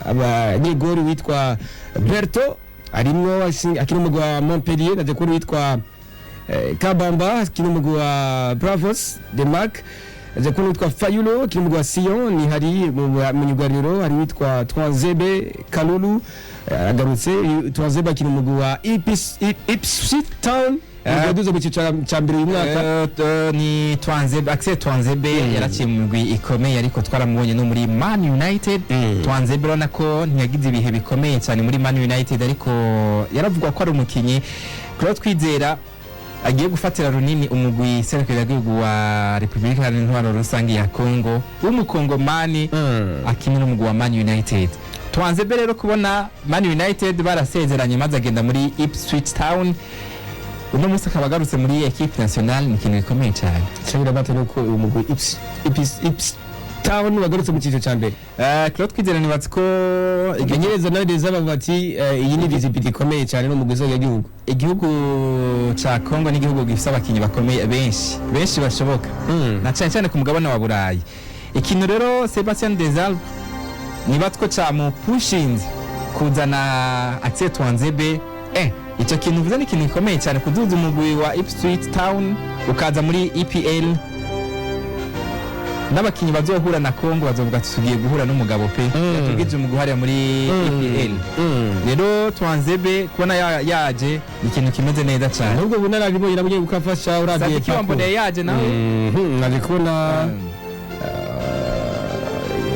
abanyegori witwa Berto arimwo, akina umugwi wa Montpellier. Naje kubona witwa Kabamba akina umugwi wa Bravos Denmark. Naje kubona witwa Fayulo akina umugwi wa Sion. Ni hari mu myugariro hari witwa Twanzebe Kalulu, agarutse. Twanzebe akina umugwi wa Ipswich Town, yaduze mu cyiciro cya mbere uyu mwaka. Ni Twanzebe, Axel Twanzebe, yaraciye mu migwi ikomeye, ariko twaramubonye no muri Man United. Twanzebe urabona ko ntiyagize ibihe bikomeye cyane muri Man United, ariko yaravugwa ko ari umukinyi Claude Twizera agiye gufatira runini umugwi serukiragihugu wa Repubulika Iharanira Intwaro Rusange ya Congo, w'umukongomani akinira umugwi wa Man United. Tuanzebe rero kubona Man United barasezeranye maze agenda muri Ipswich Town, uno munsi akaba agarutse muri équipe nationale, ni ikintu gikomeye cyane. Cyangwa bate nuko uyu mugwi Ips Town wagarutse mu cyiciro cya mbere. Claude Kwizera, nibatse ko Menyereza nawe Deza bavuga ati iyi ni visibility ikomeye cyane no mu mugwi w'igihugu. Igihugu ca Congo ni igihugu gifise abakinyi bakomeye benshi benshi bashoboka, na cyane cyane ku mugabane wa Burayi. Ikintu rero Sebastien Desabre nibatwo camupushinze kuzana Axel Tuanzebe, icyo kintu uvuze ni ikintu gikomeye cyane, kuduza umugwi wa Ipswich Town ukaza muri EPL, n'abakinyi bazohura na Congo bazovuga ati tugiye guhura n'umugabo pe yatubwije umugwi hariya muri EPL. Rero Tuanzebe kubona yaje ni ikintu kimeze neza cyane. Nubwo bunararibonye nabwo gukafasha uravye. Sadiki Wamboneye yaje nawe. Naje kubona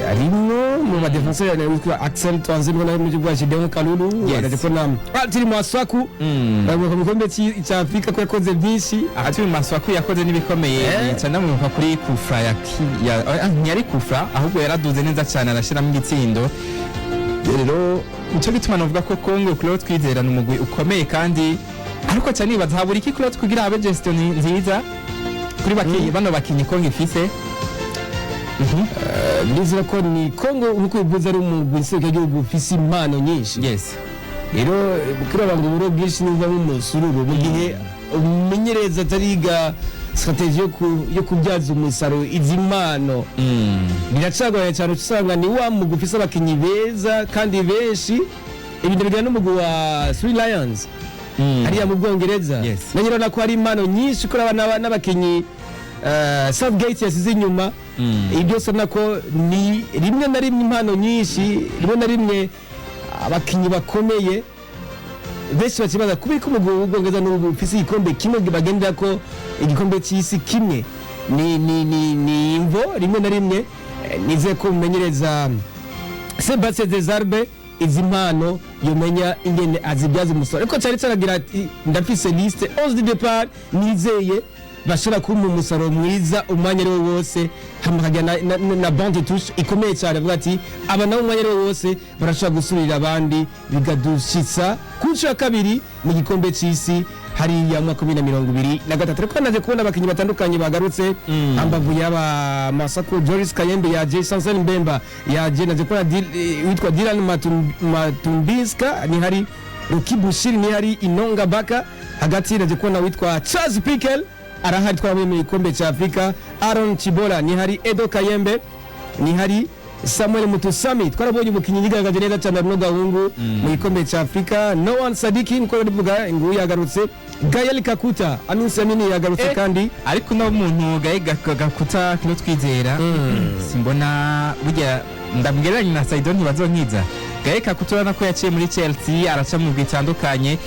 arimwo mu ba défenseur witwa Axel Tuanzebe nawe mu gihugu Gideon Kalulu. Naje kubona Altiri Masuaku mu gikombe cya Afrika ko yakoze byinshi. Ahati Masuaku yakoze n'ibikomeye. Yica ndamuka kuri kufra ya ntiyari kufra, ahubwo yaraduze neza cyane arashyiramo igitsindo. Rero nicyo gituma navuga ko Congo, Claude Kwizera, ni umugwi ukomeye kandi, ariko cyane nibaza habura iki, Claude, kugira habe gestion nziza kuri bakinyi bano bakinyi Congo ifise. Ndizera ko ni Congo nkuko bivuze ari umugwi nserukiragihugu ufise impano nyinshi. Rero kuraba ngo uburo bwinshi niba nk'umusururu mu gihe umumenyereza atariga stratégie yo kubyaza umusaruro izi mpano, biracagoranye cyane. Usanga ni wa mugwi ufise abakinyi beza kandi benshi. Ibintu bijyana n'umugwi wa Three Lions hariya mu Bwongereza. Nanjye urabona ko hari impano nyinshi kuraba n'abakinyi Southgate yasize inyuma. Ibi byose urabona ko ni rimwe na rimwe impano nyinshi, rimwe na rimwe abakinyi bakomeye benshi bakibaza kubera ko umugwi w'Ubwongereza n'ubu ufise igikombe kimwe bagendera ko, igikombe cy'isi kimwe, ni imvo rimwe na rimwe. Nizeye ko mumenyereza Sebastien Desabre izi mpano yomenya ingene azibyaza umusaruro, ariko cyari cyaragira ati ndafise liste 11 de départ nizeye bashobora kumpa umusaruro mwiza umwanya ari wo wose, hama hakagira na banc de touche ikomeye cyane, avuga ati aba nabo umwanya ari wo wose barashobora gusubirira abandi, bikadushitsa ku nshuro ya kabiri mu gikombe c'isi hariya mu mwaka wa 2023. Ariko naje kubona abakinnyi batandukanye bagarutse ambavu y'aba Masuaku, Joris Kayembe yaje, Chancel Mbemba yaje, naje kubona witwa Dylan Matumbinska ni hari, Rocky Bushiri ni hari, Inonga Baka hagati, naje kubona witwa Charles Pickel arahari twabonye mu gikombe cya Afrika, Aaron Chibola ni hari, Edo Kayembe ni hari, Samuel Mutusami twarabonye umukinnyi yigaragaje neza cyane Arnaud Gahungu mu gikombe cya Afrika, Noan Sadiki niko rivuga nguyu yagarutse, Gael Kakuta, Anusi Amini yagarutse. Kandi ariko uno muntu Gael Kakuta, kino Twizera, simbona burya ndamgereranya na Saido ntibazonkiza. Gael Kakuta urabona ko yaciye muri Chelsea, araca mu bitandukanye.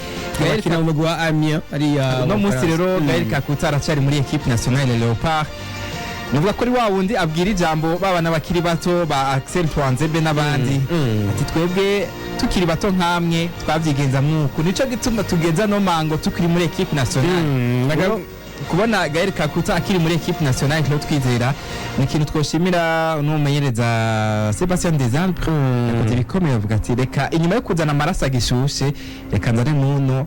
Gael akina mu mugwi wa Amiens hariya uno mu munsi Bufaransa. Rero Gael Kakuta aracyari muri équipe nationale Leopard. Nuvuga ko ari wa wundi abwira ijambo babana bakiri bato ba Axel Tuanzebe n'abandi, ati twebwe tukiri bato nkamwe twavyigenza mwuku, nico gituma tugeza no mango tukiri muri équipe nationale. Rero, kubona Gael Kakuta akiri muri équipe nationale, rero Twizera, ni ikintu twoshimira n'umumenyereza Sebastien Desabre. Yakoze ibikomeye, avuga ati reka inyuma yo kuzana amaraso agishushe, reka nzane nuno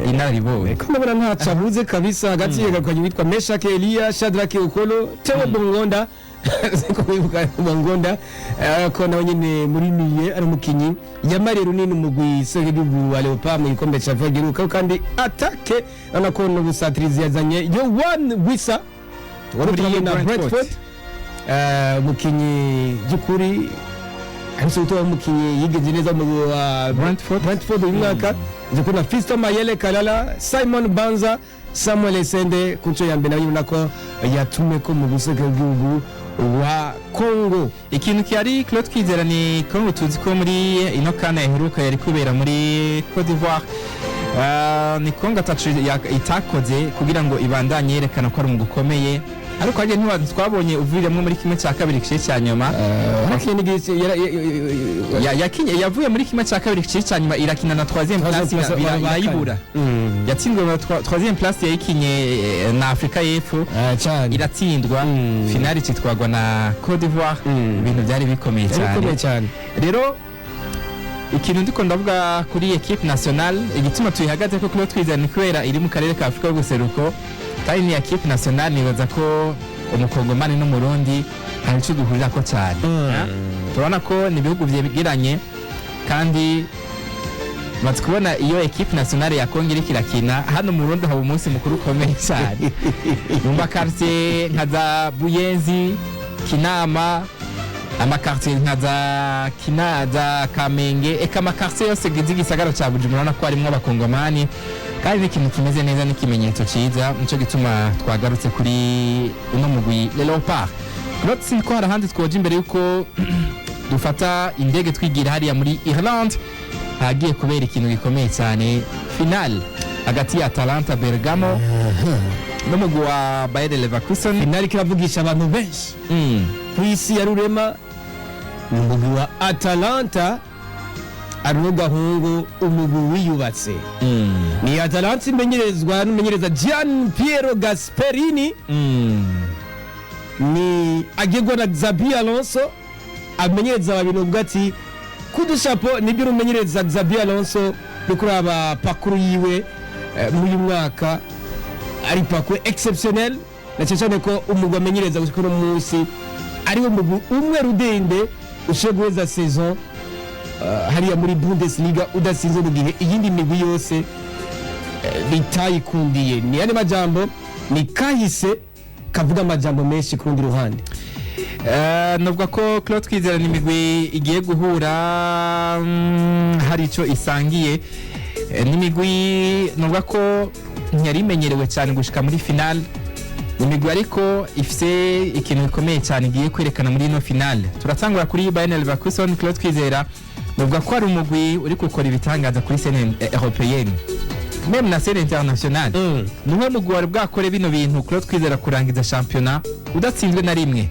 inararibonye. Ko ndabona ntaco abuze kabisa. Hagati yegukanye witwa Meshake Elia, Shadrack Okolo, Theo Bongonda, siko wibuka Bongonda, ko nawe nyene muri miye ari umukinyi yamariye runini umugwi segihugu wa Leopard mu gikombe ca Afrika giheruka. Kandi attaque urabona ko n'ubusatirizi yazanye Yoane Wissa wari Muri uturanye na Brentford. Brentford. Umukinyi by'ukuri aherutse gutora, umukinyi yigenze neza mu mugwi wa Brentford. Brentford uyu mwaka. Nzi kubona Fiston Mayele Kalala, Simon Banza, Samuel Esende ku nshuro ya mbere nawe ubona ko yatumwe ko mu bw'igihugu wa Congo. Ikintu kihari, Claude Kwizera, ni Congo tuzi ko muri ino CAN iheruka yari kubera muri Cote d'Ivoire, ni Congo atacu itakoze kugira ngo ibandanye yerekana ko ari umugwi ukomeye, ariko hagiye twabonye uviramo muri kimwe cya kabiri gice cya nyuma. Harakinye n'igice Yakinye yavuye muri kimwe cya kabiri gice cya nyuma, irakina na troisième place, irayibura. Yatsinzwe na troisième place yayikinye na Afrika y'Epfo. Cyane. Iratsindwa. Finale citwagwa na Cote d'Ivoire. Ibintu byari bikomeye bikomeye cyane. Cyane. Rero Ikintu ndiko ndavuga kuri équipe nationale, igituma tuyihagaze ko kuba twizana ni kubera iri mu karere ka Afurika y'ubuseruko, kandi ni équipe nationale. Nibaza ko Umukongomani n'Umurundi hari ico duhurirako cyane. Turabona ko ni ibihugu vyegeranye, kandi maze kubona iyo équipe nationale ya Kongo iriko irakina hano mu Burundi, haba umunsi mukuru ukomeye cyane mu ma quartier nka za Buyenzi, Kinama, ama quartier nka za Kina, za Kamenge, eka ama quartier yose gize igisagara ca Bujumbura, urabona ko harimwo Abakongomani, kandi ni ikintu kimeze neza n'ikimenyetso ciza. Nico gituma twagarutse kuri uno mugwi Les Leopards. Claude, sinzi ko hari ahandi twoja imbere yuko dufata indege twigira hariya muri Irlande, hagiye kubera ikintu gikomeye cyane, finale hagati ya Atalanta Bergamo n'umugwi wa Bayer Leverkusen. Finale kiravugisha abantu benshi ku isi ya rurema. Ni umugwi wa Atalanta, ari gahungu, umugwi wiyubatse. Ni Atalanta imenyerezwa n'umumenyereza Gian Piero Gasperini, ni agirwa na Xabi Alonso, amenyereza babiri. Ubwo ati kudushapo nibyo umenyereza Xabi Alonso no kuraba parcours yiwe muri uyu mwaka ari parcours exceptionnel, na cyane cyane ko umugwi amenyereza gushika uno munsi ariwo mugwi umwe rudende ushoboye guheza saison hariya muri Bundesliga udasinze, mu gihe iyindi migwi yose bitayikundiye. Ni yandi majambo, ni kahise kavuga amajambo menshi ku rundi ruhande. Novuga ko Claude Twizera ni imigwi igiye guhura, hari ico isangiye. N'imigwi novuga ko ntiyari imenyerewe cyane gushika muri finale. Ni imigwi ariko ifise ikintu gikomeye cyane igiye kwerekana muri ino finale. Turatangura kuri Bayern Leverkusen. Claude Twizera, novuga ko ari umugwi uri gukora ibitangaza kuri scène européenne, même na scène internationale. Niwe mugwi wari bwakore bino bintu, Claude Twizera, kurangiza shampiyona udatsinzwe na rimwe.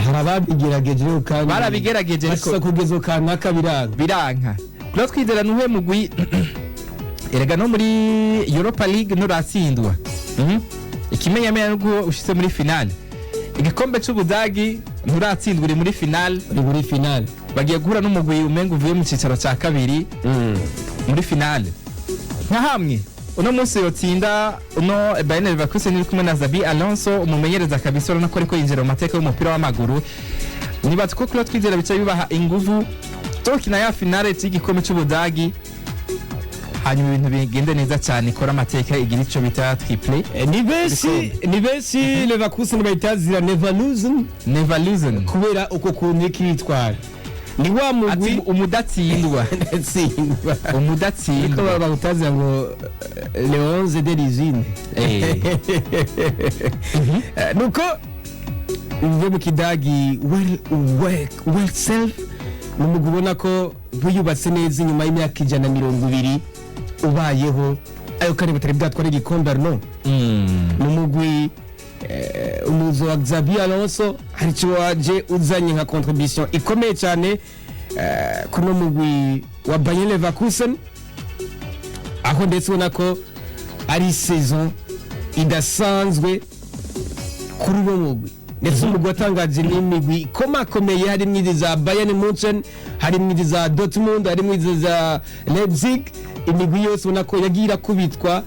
Hari ababigerageje rero kandi Barabigerageje ariko bashika kugeza kanaka biranga. Biranka. Claude Twizera, nuhe mugwi erega no muri Europa League nturatsindwa? Ikimenyamenya nuko ushitse muri finale igikombe c'Ubudagi, nturatsindwa, uri muri finale. Uri muri finale. Bagiye guhura n'umugwi umenga uvuye mu cicaro ca kabiri muri finale. Nka hamwe uno munsi yotsinda uno Bayern Leverkusen iri kumwe na Xabi Alonso, umumenyereza kabisa, urabona ko ariko yinjira mu mateka y'umupira w'amaguru. Nibaza ko Claude Twizera bica bibaha inguvu zo gukina ya finale y'igikombe c'Ubudagi, hanyuma ibintu bigende neza cyane, ikora amateka, igira ico bita triplé. Ni benshi Leverkusen bayitazira never lose. Never lose. Kubera uko kuntu ikiritwara, ni wa Ati mugwi umudatsindwa. Ndatsindwa. Ariko Umudatsindwa. bawutazira ngo le 11 de l'usine. Nuko bivuye mu Kidagi well self. Ni umugwi ubona ko wiyubatse neza inyuma y'imyaka 120 ubayeho, ayo kandi batari bwatwara igikombe. No ni umugwi umuzo wa Xabi Alonso hari icyo waje uzanye nka contribution ikomeye cyane kuno mugwi wa Bayer Leverkusen, aho ndetse ubona ko ari saison idasanzwe kuri uno mugwi. Ndetse umugwi watangaje n'imigwi ikomakomeye, harimo izi za Bayern Munchen, harimo izi za Dortmund, harimo izi za Leipzig. Imigwi yose ubona ko yagiye irakubitwa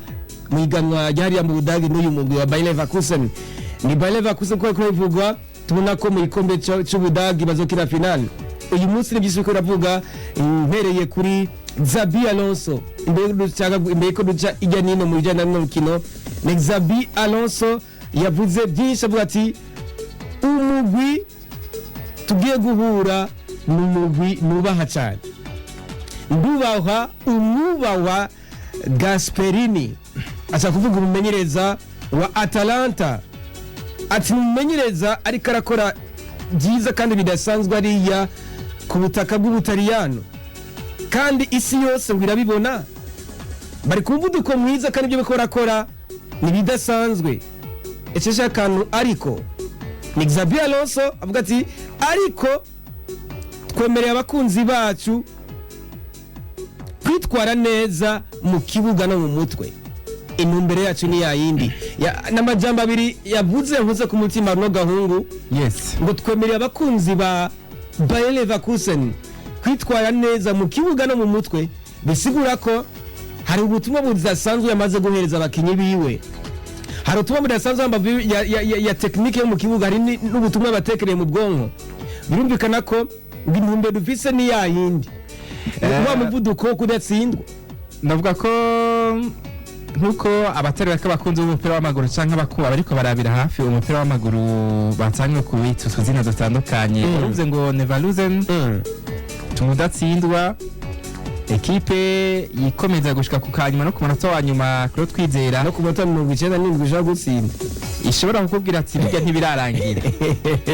mu iganwa ryahariya mu Budage n'uyu mugwi wa Bayer Leverkusen. Ni Bayer Leverkusen kuko bivugwa, tubona ko mu gikombe c'Ubudagi bazokina finale uyu munsi. Ni byinshi biriko biravuga, mpereye kuri Xabi Alonso. Imbere ko duca ijya nino mu bijyanye n'urukino, ni Xabi Alonso yavuze byinshi, avuga ati umugwi tugiye guhura ni umugwi nubaha cyane, ndubaha umwubahwa Gasperini. Aca kuvuga umumenyereza wa Atalanta, ati umumenyereza ariko arakora byiza kandi bidasanzwe ariya ku butaka bw'Ubutaliyano, kandi isi yose ngo irabibona, bari ku muvuduko mwiza kandi ibyo bariko barakora ni ibidasanzwe. Ecesha akantu ariko ni Xabi Alonso avuga ati ariko twemereye abakunzi bacu kwitwara neza mu kibuga no mu mutwe, intumbero yacu ni yayindi. N'amajambo abiri yavuze nkoze ku mutima runo gahungu, ngo twemereye abakunzi ba Bayer Leverkusen. Kwitwara neza mu kibuga no mu mutwe bisigura ko hari ubutumwa budasanzwe yamaze guhereza abakinyi biwe, hari ubutumwa budasanzwe hambavu ya technique yo mu kibuga, hari n'ubutumwa batekereye mu bwonko. Birumvikana ko ngo intumbero dufise ni ya yindi, ni wa muvuduko wo kudatsindwa. Navuga ko nkuko abatari bake abakunzi b'umupira w'amaguru cyangwa abariko barabira hafi umupira w'amaguru basanzwe kuwita utuzina dutandukanye, uruvuze ngo never lose, tumudatsindwa, ekipe yikomeza gushika ku kanyuma no ku munota wa nyuma. Claude Twizera, no ku munota 97 ushobora gutsinda. Ishobora kukubwira ati burya ntibirarangira.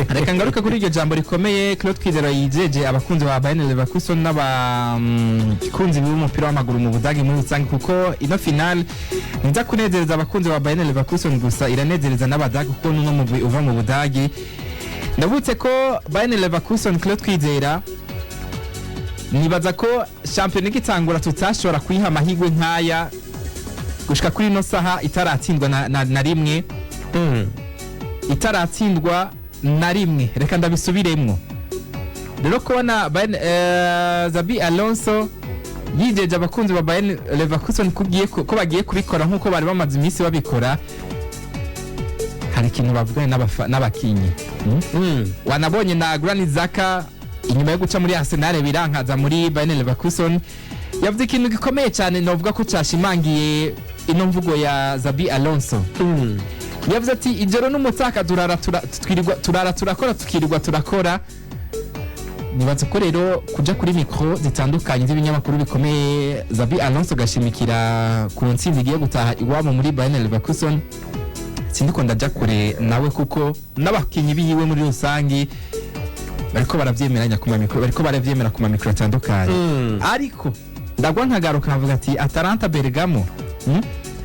Reka ngaruke kuri iryo jambo rikomeye Claude Twizera yijeje abakunzi ba Bayern Leverkusen n'abakunzi b'umupira w'amaguru mu Budage muri rusange, kuko ino finale ntiza kunezereza abakunzi ba Bayern Leverkusen gusa, iranezereza n'Abadage, kuko n'uno mugwi uva mu Budage. Ndabutse ko Bayern Leverkusen, Claude Twizera, nibaza ko shampiyona igitangura tutashobora kuyiha amahirwe nk'aya. Gushika kuri ino saha itaratsindwa na rimwe, itaratsindwa na rimwe. Reka ndabisubiremwo rero, kubona Xabi Alonso yijeje abakunzi ba Bayern Leverkusen ko bagiye kubikora nk'uko bari bamaze iminsi babikora, hari ikintu bavuganye n'abakinyi. Wanabonye na Granit Xhaka, inyuma yo guca muri Arsenal birankaza muri Bayern Leverkusen, yavuze ikintu gikomeye cyane novuga ko cyashimangiye ino mvugo ya Xabi Alonso. Yavuze ati ijoro n'umutaka turara twirirwa turara turakora, tukirirwa turakora. Nibaza ko rero kuja kuri mikro zitandukanye z'ibinyamakuru bikomeye, Xabi Alonso gashimikira ku ntsinzi igiye gutaha iwabo muri Bayern Leverkusen, sindiko ndaja kure nawe, kuko n'abakinyi biwe muri rusangi bariko baravyemeranya ku mamikro, bariko baravyemera ku mamikro atandukanye. Ariko ndagwa nkagaruka nkavuga ati Atalanta Bergamo,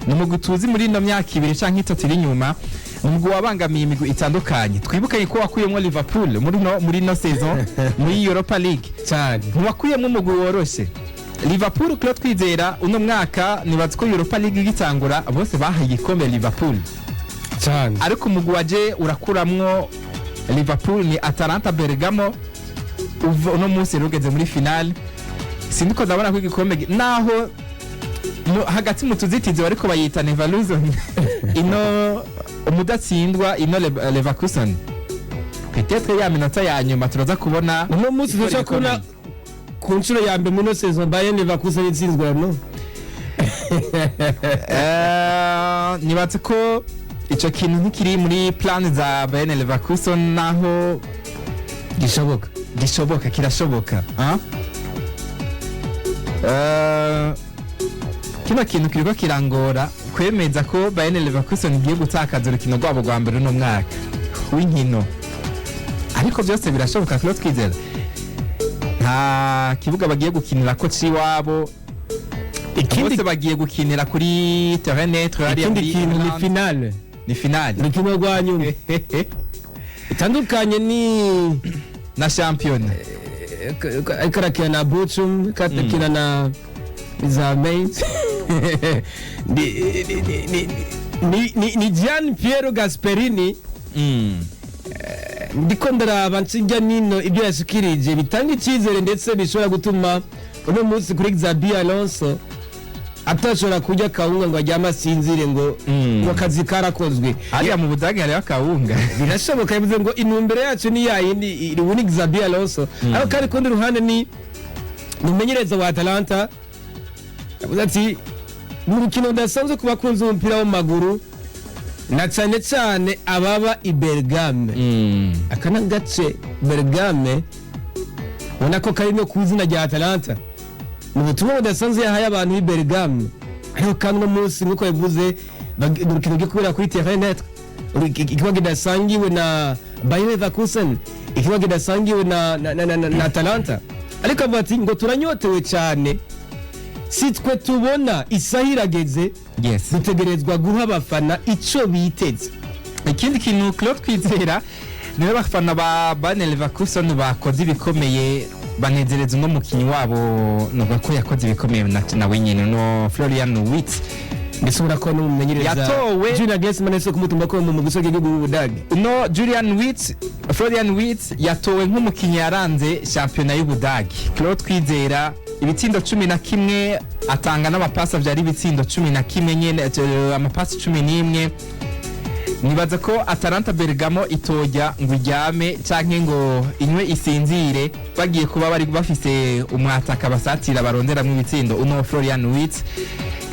Ni umugwi tuzi muri ino myaka 2 canke 3 iri inyuma, ni umugwi wabangamiye imigwi itandukanye. Twibuke ko wakuyemwo Liverpool muri no saison muri Europa League. Cyane. Ntiwakuyemwo umugwi woroshe Liverpool. Claude Twizera, uno mwaka nibaza ko Europa League igitangura bose bahaye igikombe Liverpool. Cyane. Ariko umugwi waje urakuramwo Liverpool ni Atalanta Bergamo. Uva uno munsi rero ugeze muri finale, sindiko ndabona ko igikombe naho hagati mu tuzitizi bariko bayita never lose, ino umudatsindwa, ino Leverkusen, peut-être ya minota ya nyuma turaza kubona. Uno munsi ikora dushobora kubona igikombe. Ku nshuro ya mbere muri ino saison Bayern Leverkusen itsinzwe no Nibatse ko ico kintu ntikiri muri plan za Bayern Leverkusen, naho gishoboka. Gishoboka, kirashoboka, ah? Kino kintu kiriko kirangora kwemeza ko Bayern Leverkusen igiye gutakaza urukino rwabo rwa mbere uno mwaka w'inkino, ariko byose birashoboka. Claude Twizera, nta kibuga bagiye gukinira ko ciwabo. Ikindi bose bagiye gukinira kuri terrain neutre hariya ikindi muri kintu ni England. Finale. Ni finale. Urukino rwa nyuma itandukanye ni na champion. Ariko arakina na Bochum, ariko arakina na za Mainz. Ni Gian Piero Gasperini. Ndiko ndaraba nsijya nino ibyo yashikirije bitanga icyizere, ndetse bishobora gutuma uno munsi kuri Xabi Alonso atashobora kurya akawunga ngo aryame asinzire ngo ngo akazi karakozwe. Hariya mu Budage hariho akawunga. Birashoboka. Bivuze ngo intumbero yacu ni yayindi iri ni Xabi Alonso, ariko kandi ku rundi ruhande ni umumenyereza wa Atalanta. Yavuze ati ni urukino rudasanzwe ku bakunzi b'umupira w'amaguru na cyane cyane ababa i Bergame. Aka ni agace Bergame ubona ko kari no ku izina rya Atalanta. Ni ubutumwa budasanzwe yahaye abantu b'i Bergame. Ariko kandi uno munsi, nk'uko yabivuze, ni urukino rugiye kubera kuri terrain neutre, ikibuga kidasangiwe na Bayer Leverkusen, ikibuga kidasangiwe na Atalanta. Ariko avuga ati ngo turanyotewe cyane, si twe tubona isaha irageze, dutegerezwa guha abafana ico biteze. Ikindi kintu, Claude Kwizera, niwe abafana ba Bayer Leverkusen bakoze ibikomeye, banezereza uno mukinyi wabo, nuvuga ko yakoze ibikomeye nawe nyene, no Florian Wirtz. Ndetse ubona ko n'umumenyereza Yatowe. Julian Nagelsmann ese kumutumba ko mu mugwi w'igihugu w'Ubudage. No Julian Wirtz, Florian Wirtz yatowe nk'umukinnyi yaranze shampiyona y'Ubudagi. Claude Kwizera, ibitsindo 11, atanga n'amapasi avyara ibitsindo 11 nyene, amapasi 11. Nibaza ko Atalanta Bergamo itojya ngo iryame canke ngo inywe isinzire, bagiye kuba bari bafise umwataka basatira baronderamwo ibitsindo. Uno Florian Wirtz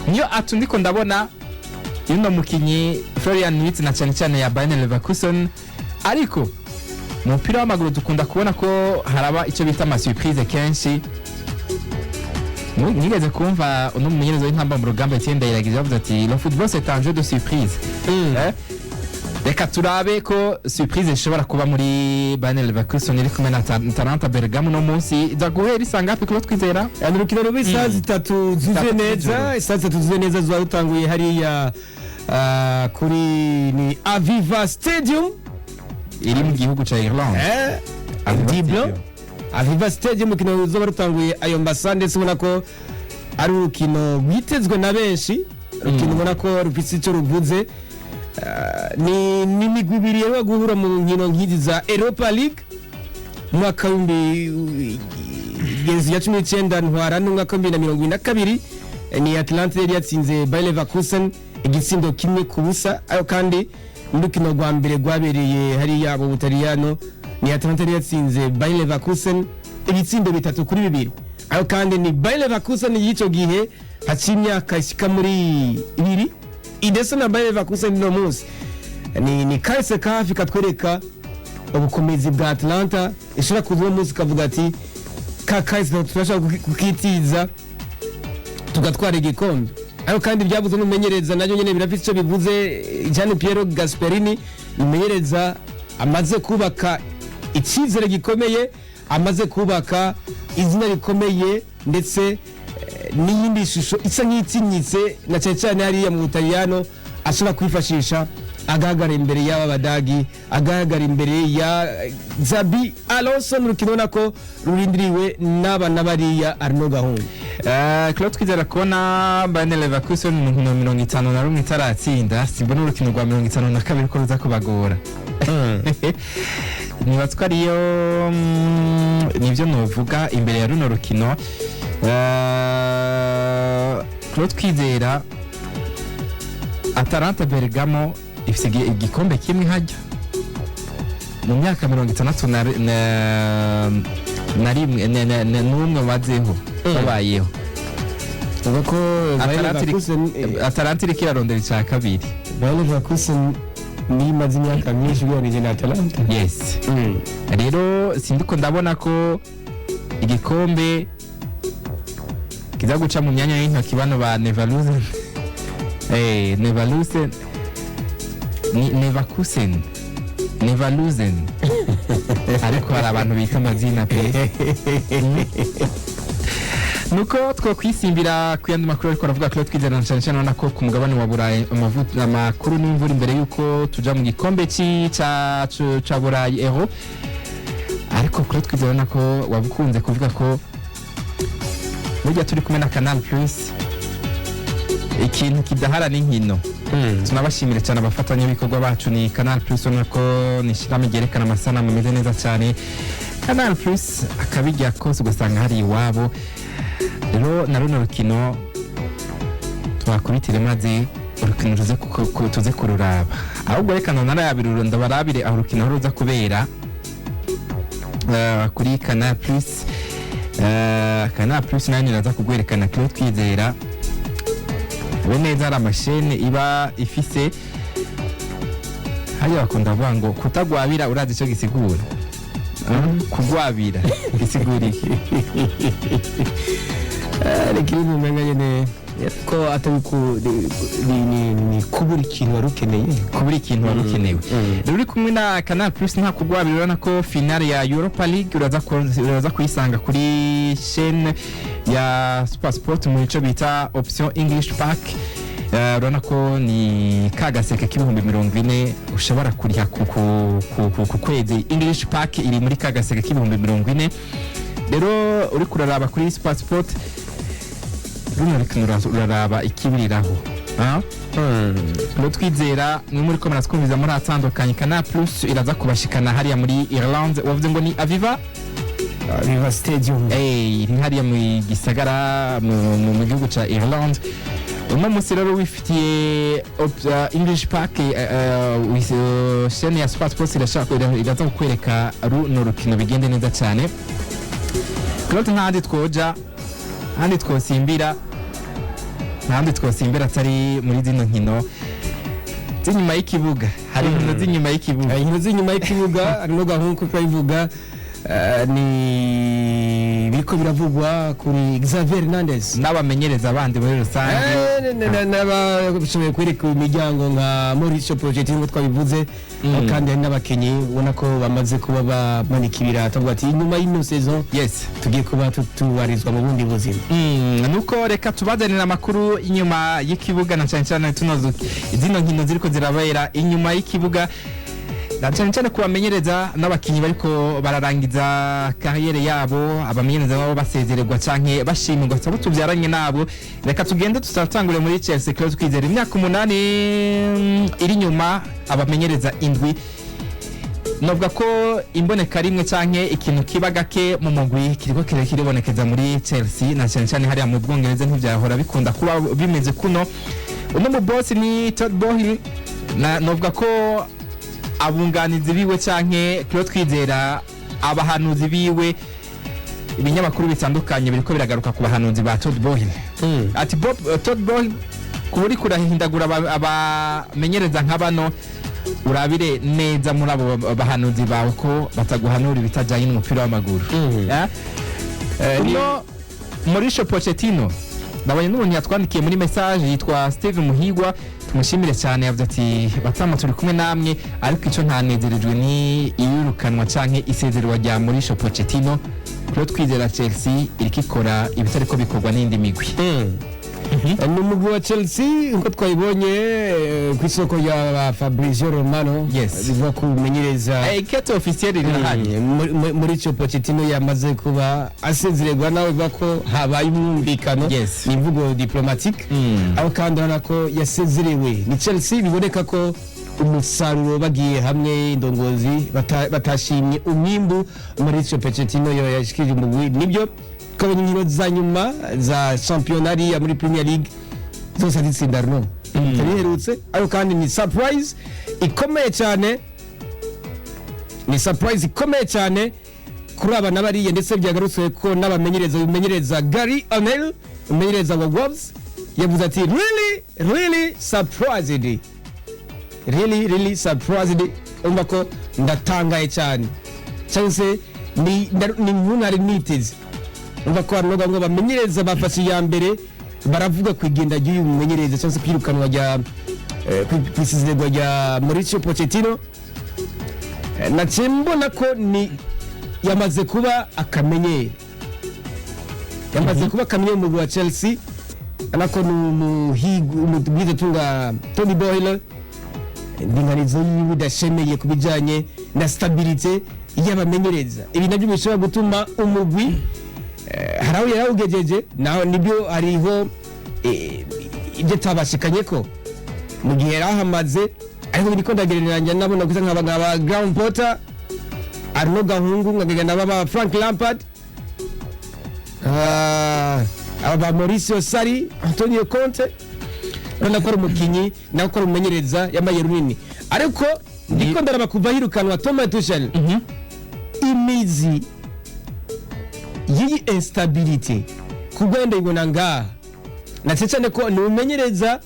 niyo atu ndiko ndabona yuno mukinyi Florian Wirtz, na cyane cyane ya Bayern Leverkusen. Ariko mu mupira w'amaguru dukunda kubona ko haraba icyo bita ama surprise kenshi. Nigeze kumva uno mumenyereza w'Intamba mu Rugamba, Etienne Ndayiragije, yavuze ati: "Le football, c'est un jeu de surprise." Reka turabe ko surprise ishobora kuba muri Bayern Leverkusen iri kumwe na Atalanta Bergamo no munsi. Iza guhera isangapi kuba twizera? Ni urukino ruba isaha 3 zuzuye 3 neza. Z'ijoro. Isaha 3 zuzuye neza zuba rutanguye hariya kuri ni Aviva Stadium iri mu gihugu ca Irlande. Aviva Diblo Stadium. Aviva Stadium, umukino ruzoba rutanguye ayo masa, ndetse ubona ko ari urukino rwitezwe na benshi, urukino ubona ko rufite icyo ruvuze. Ni imigwi ibiri rero guhura mu nkino nk'izi za Europa League mu mwaka w'ibihumbi ya 19 ntwara n'umwaka wa 2022. Ni Atalanta yari yatsinze Bayer Leverkusen igitsindo 1-0. Ayo kandi n'urukino rwa mbere rwabereye hariya mu Butaliyano, ni Atalanta yari yatsinze Bayer Leverkusen ibitsindo 3-2. Ayo kandi ni Bayer Leverkusen y'icyo gihe, haciye imyaka ishika muri ibiri, idesa na Bayer Leverkusen no munsi. Ni kahise kafi katwereka ubukomezi bwa Atalanta ishobora kuza uno munsi ikavuga ati: "Ka kahise turashobora kukitiza tugatwara igikombe." Ariko kandi byavuze n'umumenyereza nabyo nyine birafite icyo bivuze. Gian Piero Gasperini, umumenyereza amaze kubaka icyizere gikomeye, amaze kubaka izina rikomeye, ndetse n'iyindi shusho isa nk'itinyitse na cyane cyane hariya mu Butaliyano, ashobora kwifashisha agaragara imbere y'aba Badagi, agaragara imbere ya Xabi Alonso. Ni urukino ubona ko rurindiriwe n'aba na bariya, Arno Gahungu. Claude Twizera, kubona Bayern Leverkusen mu nkino 51 itaratsinda, simbona urukino rwa 52 ko ruza kubagora. Nibaza ko ariyo nivyo novuga imbere ya runo rukino. Claude Twizera, Atalanta Bergamo ifise igikombe kimwe hajya mu myaka mirongo itandatu na rimwe n'umwe bazeho babayeho. Uvuga ko Bayer Leverkusen Atalanta iriko irarondera ica kabiri. Bayer Leverkusen niyo imaze imyaka myinshi ugereranije na Atalanta. Yes. Rero sindiko ndabona ko igikombe kiza guca mu myanya y'intoki bano ba Neverkusen, Neverkusen ni Neverkusen, Neverkusen, ariko hari abantu bita amazina pe. Nuko twokwisimbira ku yandi makuru, ariko aravuga Claude Twizera, cyane cyane urabona ko ku mugabane wa Burayi amakuru n'imvura imbere y'uko tuja mu gikombe ca Burayi Euro. Ariko Claude Twizera, urabona ko wabukunze kuvuga ko burya turi kumwe na Canal Plus, ikintu kidahara n'inkino. Tunabashimire cyane abafatanyabikorwa bacu ni Canal Plus. Ubona ko ni ishyirahamwe ryerekana amasanamu ameze neza cyane. Canal Plus akabijya kose ugasanga hari iwabo. Rero na runo rukino twakubitire maze urukino ruze tuze kururaba. Ahubwo reka nonarabire, ndabarabire aho urukino ruza kubera kuri Canal Plus. Canal Plus nayo niraza kugwerekana. Claude Twizera, be neza hari amashene iba ifise hariya bakunda kuvuga ngo kutagwabira. Urazi icyo gisigura? Kugwabira gisigura iki? Reka ibintu umenga nyene ko atari ku ni kubura ikintu wari ukeneye. Kubura ikintu wari ukenewe. Rero uri kumwe na Canal Plus nta kugwabira. Urabona ko finale ya Europa League uraza kuyisanga kuri chaîne ya Super Sport mu bice bita option English Pack. Urabona ko ni ka gaseke k'40,000 ushobora kuriha ku kwezi. English Pack iri muri ka gaseke k'40,000. Rero uri kuraraba kuri Super Sport runo rukino, uraraba ikibiriraho. Ah? Claude Twizera, mwe muri ko muratwumviza muri atandukanye, Canal Plus iraza kubashikana hariya muri Irlande. Wavuze ngo ni Aviva? Aviva Stadium. Ni hariya mu gisagara mu gihugu ca Irlande. Uno munsi rero wifitiye English Park, chaîne ya Sport Sports irashaka iraza kukwereka runo rukino, bigende neza cyane. Claude, ntahandi twoja, ntahandi twosimbira, ntahandi twosimbira atari muri zino nkino z'inyuma y'ikibuga. Hari inkino z'inyuma y'ikibuga. Inkino z'inyuma y'ikibuga harimo gahunda uko twabivuga, ni biriko biravugwa kuri Xavier Hernandez n'abamenyereza bandi muri rusange. N'abashoboye kwereka imiryango nka Mauricio Pochettino nk'uko twabivuze. Kandi hari n'abakinyi ubona ko bamaze kuba bamanika ibirato, bavuga ati inyuma y'ino saison tugiye kuba tubarizwa mu bundi buzima. Nuko reka tubazanire amakuru inyuma y'ikibuga, na cyane cyane tuno zino nkino ziriko zirabera inyuma y'ikibuga, na cyane cyane kubamenyereza n'abakinyi bariko bararangiza carrière yabo, abamenyereza babo basezererwa canke bashimirwa, abo tubyaranye nabo. Reka tugende tutatangure muri Chelsea. Claude Twizera, imyaka 8 iri inyuma, abamenyereza indwi. Novuga ko imboneka rimwe canke ikintu kiba gake mu mugwi kiriko kiribonekeza muri Chelsea, na cyane cyane hariya mu Bwongereza ntivyahora bikunda kuba bimeze kuno. Uno mu boss ni Todd Boehly, na novuga ko abunganizi biwe canke Claude Twizera abahanuzi biwe, ibinyamakuru bitandukanye biriko biragaruka ku bahanuzi ba Todd Boehly. Ati Bob, Todd Boehly, kuba uriko urahindagura abamenyereza nka bano, urabire neza muri abo bahanuzi bawe ko bataguhanura ibitajyanye n'umupira w'amaguru. Eh? Uno Mauricio Pochettino, nabonye n'umuntu yatwandikiye muri message yitwa Steve Muhigwa, tumushimire cyane. Yavuze ati: "Batama, turi kumwe namwe, ariko icyo ntanezerejwe ni iyirukanwa canke isezererwa rya Mauricio Pochettino." Rero Twizera, Chelsea iriko ikora ibitariko bikorwa n'indi migwi. Ni umugwi wa Chelsea nkuko twabibonye ku isoko ya Fabrizio Romano. Bivuga ko umenyereza Ikete officiel rirahari. Mauricio Pochettino yamaze kuba asezererwa, nawe bivuga ko habaye umwumvikano. Ni imvugo diplomatique. Aho kandi urabona ko yasezerewe ni Chelsea, biboneka ko umusaruro bagiye hamwe indongozi batashimye umwimbu Mauricio Pochettino yashikije umugwi. Nibyo, twabonye inkino za nyuma za shampiyona ariya muri Premier League zose azitsinda runo bitari, ariko kandi ni surprise ikomeye cyane, ni surprise ikomeye cyane kuri aba n'abariya. Ndetse byagarutswe ko n'abamenyereza, bimenyereza Gary O'Neil, umumenyereza wa Wolves, yavuze ati: "Really, really surprised, really, really surprised." Umva ko ndatangaye cyane, cyangwa se ni inkuru ntari niteze. Umva ko hari ngo bamenyereza bafashe iya mbere baravuga ku igenda ry'uyu mumenyereza, cyangwa se kwirukanwa rya kwisizirwa rya Mauricio Pochettino. Naciye mbona ko ni yamaze kuba akamenyero, yamaze kuba akamenyero mu mugwi wa Chelsea, ariko ni umubwizatunga Tony Boyle, indinganizo yiwe idashemeye ku bijyanye na stabilité y'abamenyereza. Ibi nabyo bishobora gutuma umugwi hari aho yarawugejeje, naho nibyo hariho ibyo atabashikanye ko mu gihe yari ahamaze. Ariko biriko ndagereranya nabona gusa nkaba Graham Potter, Arno Gahungu, nkagereranya n'aba Frank Lampard, aba ba Mauricio Sarri, Antonio Conte. Urabona ko ari umukinyi nawe ko ari umumenyereza yambaye runini, ariko ndiko ndaraba kuva hirukanwa Thomas Tuchel, imizi y'iyi instabilité kubwo ndayibona ngaha, na cyane cyane ko ni umumenyereza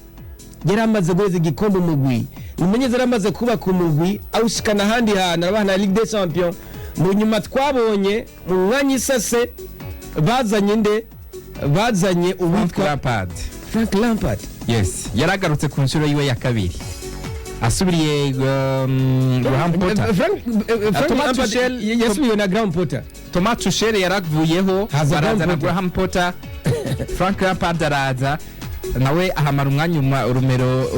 yari amaze guheza igikombe umugwi, ni umumenyereza yari amaze kubaka umugwi awushikana ahandi hantu, arabaha na Ligue des Champions. Mu nyuma twabonye mu mwanya isase bazanye nde? Bazanye Frank uwitwa Lampard. Frank Lampard. Yes, yaragarutse ku nshuro yiwe ya kabiri, asubiriye Graham Potter. Frank Thomas Lampard yasubiye na Graham Potter. Thomas Tuchel yaravuyeho, Haza Graham barazana Potter. Graham Potter. Frank Lampard araza nawe ahamara umwanya urumero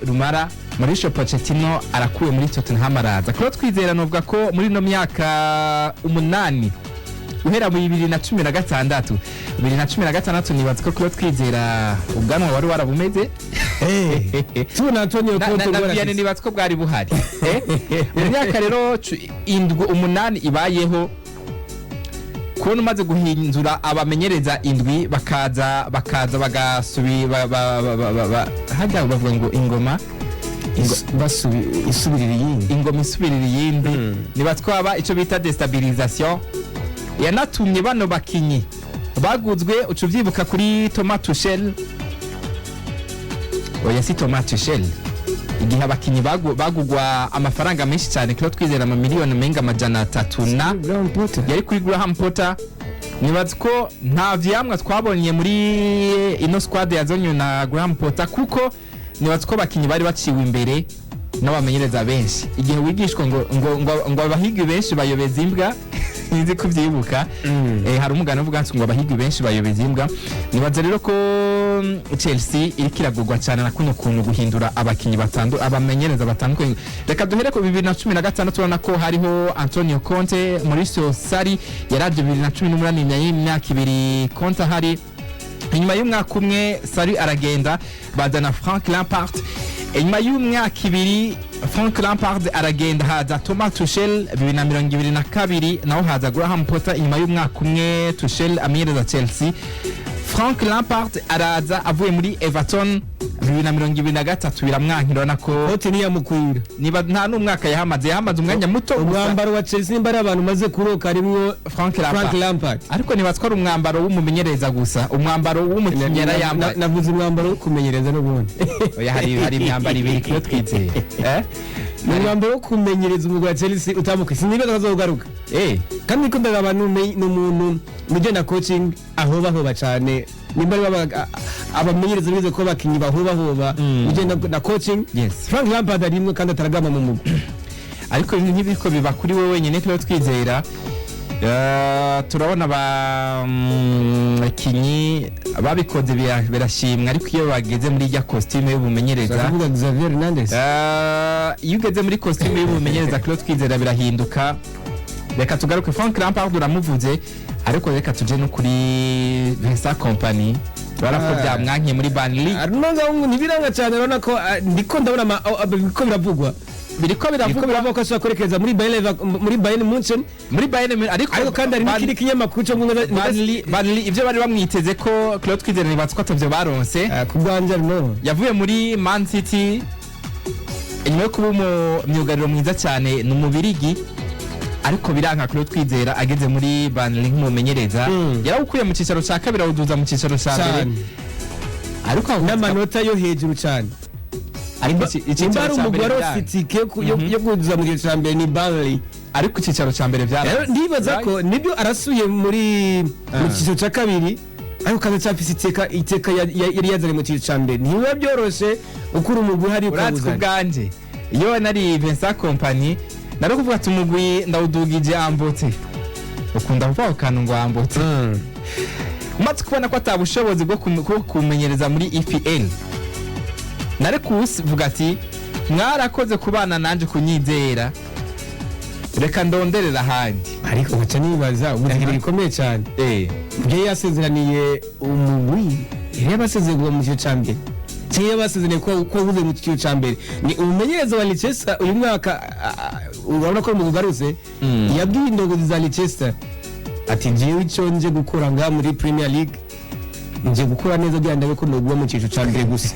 rumara. Mauricio Pochettino arakuwe muri Tottenham, araza. Kuba Twizera, novuga ko muri ino myaka 8 Guhera mu 2016, 2016, nibaza ko kuba twizera ubwanwa wari warabumeze. Tubona Antonio Na Conte na rwarashize. Vianney, nibaza ko bwari buhari. Mu myaka rero indwi, umunani ibayeho, kubona umaze guhindura abamenyereza indwi, bakaza bagasubi hajya bavuga ngo ingoma Isubirira iyindi. Ingoma isubirira iyindi. Niba twaba icyo bita déstabilisation yanatumye bano bakinyi baguzwe, uca ubyibuka kuri Thomas Tuchel, oya, si Thomas Tuchel, igihe abakinyi bagugwa amafaranga menshi cyane, kuko twizera amamiliyoni menga 300 na Graham Potter. Yari kuri Graham Potter. Nibaza ko nta vyamwa twabonye muri ino squad yazonywe na Graham Potter, kuko nibaza ko abakinyi bari baciwe imbere n'abamenyereza benshi. Igihe wigishwa ngo abahigi benshi bayobeza imbwa, nzi kubyibuka. Hari umugani uvuga ngo abahigi benshi bayobeza imbwa. Nibaza rero ko Chelsea iriko iragurwa cyane na kuno kuntu guhindura abakinyi abamenyereza batandukanye. Reka duhere ku 2016, urabona ko hariho Antonio Conte, Mauricio Sarri yaraje 2018, nyuma y'imyaka 2 Conte ahari. Inyuma y'umwaka umwe Sarri aragenda, bazana Frank Lampard. Inyuma y'umwaka 2 Frank Lampard aragenda, haza Thomas Tuchel. 2022 naho haza Graham Potter. Inyuma y'umwaka umwe Tuchel amenyereza Chelsea, Frank Lampard araza avuye muri Everton. 2023 biramwankira, urabona ko Potter ntiyamukwira. Niba nta n'umwaka yahamaze, yahamaze umwanya muto gusa. Umwambaro wa Chelsea, nimba ari abantu umaze kuroka, harimwo Frank Frank Lampard. Lampard. Ariko ntibatwara umwambaro w'umumenyereza gusa, umwambaro w'umukinnyi yarayambaye. Navuze umwambaro wo kumenyereza n'ubundi. Oya, hari imyambaro ibiri kuyo twizeye, eh. Ni umwambaro wo kumenyereza umugwi wa Chelsea utamukwiye, sinibaza ko azogaruka. Kandi niko ndagaba ni umuntu mu bijyanye na coaching ahobahoba cyane. Nimba ari abamenyereza bize ko abakinnyi bahobahoba mu bijyanye na coaching, Frank Lampard arimwe kandi ataragama mu mugwi. Ariko ibintu ntibiko biba kuri wowe wenyine tuba twizera. Turabona abakinyi babikoze birashimwa, ariko iyo bageze muri rya costume y'ubumenyereza Kuvuga Xavier Hernandez. Iyo ugeze muri costume y'ubumenyereza, Claude Twizera, birahinduka. Reka tugaruke, Frank Lampard uramuvuze, ariko reka tuje no kuri Vincent Kompany, urabona ko byamwankiye muri Burnley. Arimo ngaho ntibiranga cyane, urabona ko ndiko ndabona biriko biravugwa. Biriko biriko biravugwa. Biravugwa ko ashobora kwerekeza muri Bayern muri Bayern Munchen. Muri Bayern ariko Ariko kandi hari n'ikindi kinyamakuru cyo mu Burnley ivyo bari bamwiteze ko, Claude Twizera, nibatse ko atavyo baronse. Ku bwanje no Yavuye muri Man City inyuma yo kuba umyugariro mwiza cyane, ni umubirigi, ariko biranka Claude Twizera ageze muri Burnley nk'umumenyereza. Yarawukuye mu cyicaro cya kabiri, awuduza mu cyicaro cya mbere. Cyane. Ariko aho N'amanota yo hejuru cyane. Ariko Nimba icyicaro ari cya umugwi mbere warose biranga. itike yo kuza mu gice cya mbere ni Burnley. Ariko icyicaro cya mbere Rero byaranze. ndibaza ko nibyo arasuye muri mu cyiciro cya kabiri, ariko kandi cyafise iteka yari yazanye mu cyiciro cya mbere. Ntibiba byoroshe ukura umugwi hari Uratse ukawuzana. Ubwanje iyo nari Vincent Kompany, nari kuvuga ati umugwi ndawudugije ambotse, ukunda kuvuga ako kantu ngo ambotse. Umaze kubona ko atabushobozi bwo kumenyereza muri EPL, nari kuwuvuga ati mwarakoze kubana nanje kunyizera, reka ndonderera ahandi. Ariko nkaca nibaza ubuzima gikomeye cyane. Ibyo yasezeraniye umugwi, yari yabasezereye kuva mu cyiciro cya mbere cyangwa yabasezeraniye ko wabuze mu cyiciro cya mbere, ni umumenyereza wa Leicester uyu mwaka. Urabona ko umugwi ugarutse. Yabwiye indongozi za Leicester ati jewe icyo nje gukora ngaha muri Premier League, nje gukora neza kugira ndabe ko noguma mu cyiciro cya mbere gusa.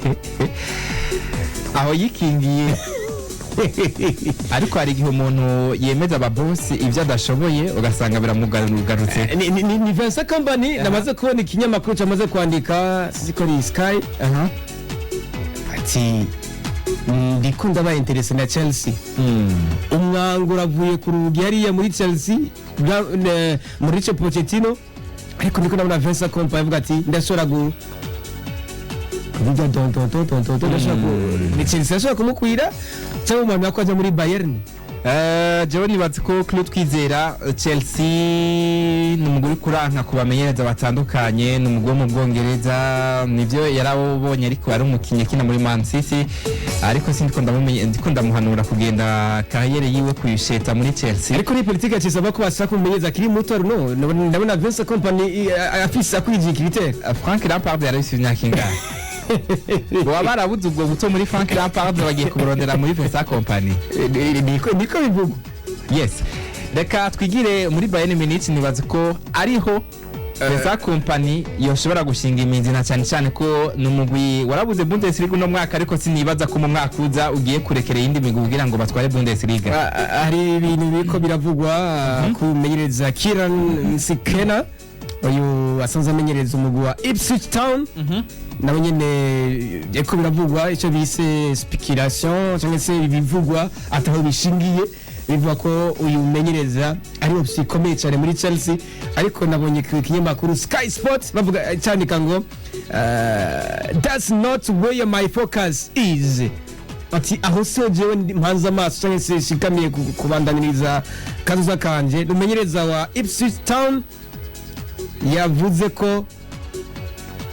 Aho yikingiye, ariko hari igihe umuntu yemeza ababosi ibyo adashoboye, ugasanga biramugarutse. Ni Vincent Kompany. Namaze kubona ikinyamakuru cyamaze kwandika, siko ni Sky, ati ndiko ndabaye intéressé na Chelsea. Umwango uravuye ku rugi hariya muri Chelsea Mauricio Pochettino, ariko ndiko ndabona Vincent Kompany avuga ati ndashobora gu bijya don don don don don, ndashobora ni Chelsea ashobora kumukwira cyangwa umuntu ko ajya muri Bayern. Jewe nibaza ko Claude Kwizera, Chelsea ni umugwi uriko uranka ku bamenyereza batandukanye. Ni umugwi wo mu Bwongereza, nivyo yarawubonye, ariko yari umukinyi akina muri Man City, ariko sindiko ndamumenye, ndiko ndamuhanura kugenda carrière yiwe kuyisheta muri Chelsea. Ariko ni politike ya Chelsea ko bashaka umumenyereza akiri muto. No ndabona Vincent Kompany afise akwije critère. Frank Lampard yarabise imyaka ingahe? Baba barabuze ubwo buto muri Frank Lampard, bagiye kuburondera muri Vincent Kompany. Niko bivugwa. Yes, reka twigire muri Bayern Munich. Nibaza ko ariho Vincent Kompany yoshobora gushinga imizi, na cyane cyane ko ni umugwi warabuze Bundesliga uno mwaka, ariko sinibaza ko mu mwaka uza ugiye kurekera iyindi migwi kugira ngo batware Bundesliga. Hari ibintu biriko biravugwa ku menyereza Kieran McKenna, uyu asanzwe amenyereza umugwi wa Ipswich Town. Nawe nyene biriko biravugwa, icyo bise speculation cyangwa se ibivugwa ataho bishingiye, bivuga ko uyu menyereza ari option ikomeye cyane muri Chelsea. Ariko nabonye ku kinyamakuru Sky Sports bavuga, cyandika ngo "That's not where my focus is", ati aho siho jewe mpanze amaso cyangwa se shikamiye kubandaniriza kazoza kanje. Umumenyereza wa Ipswich Town yavuze ko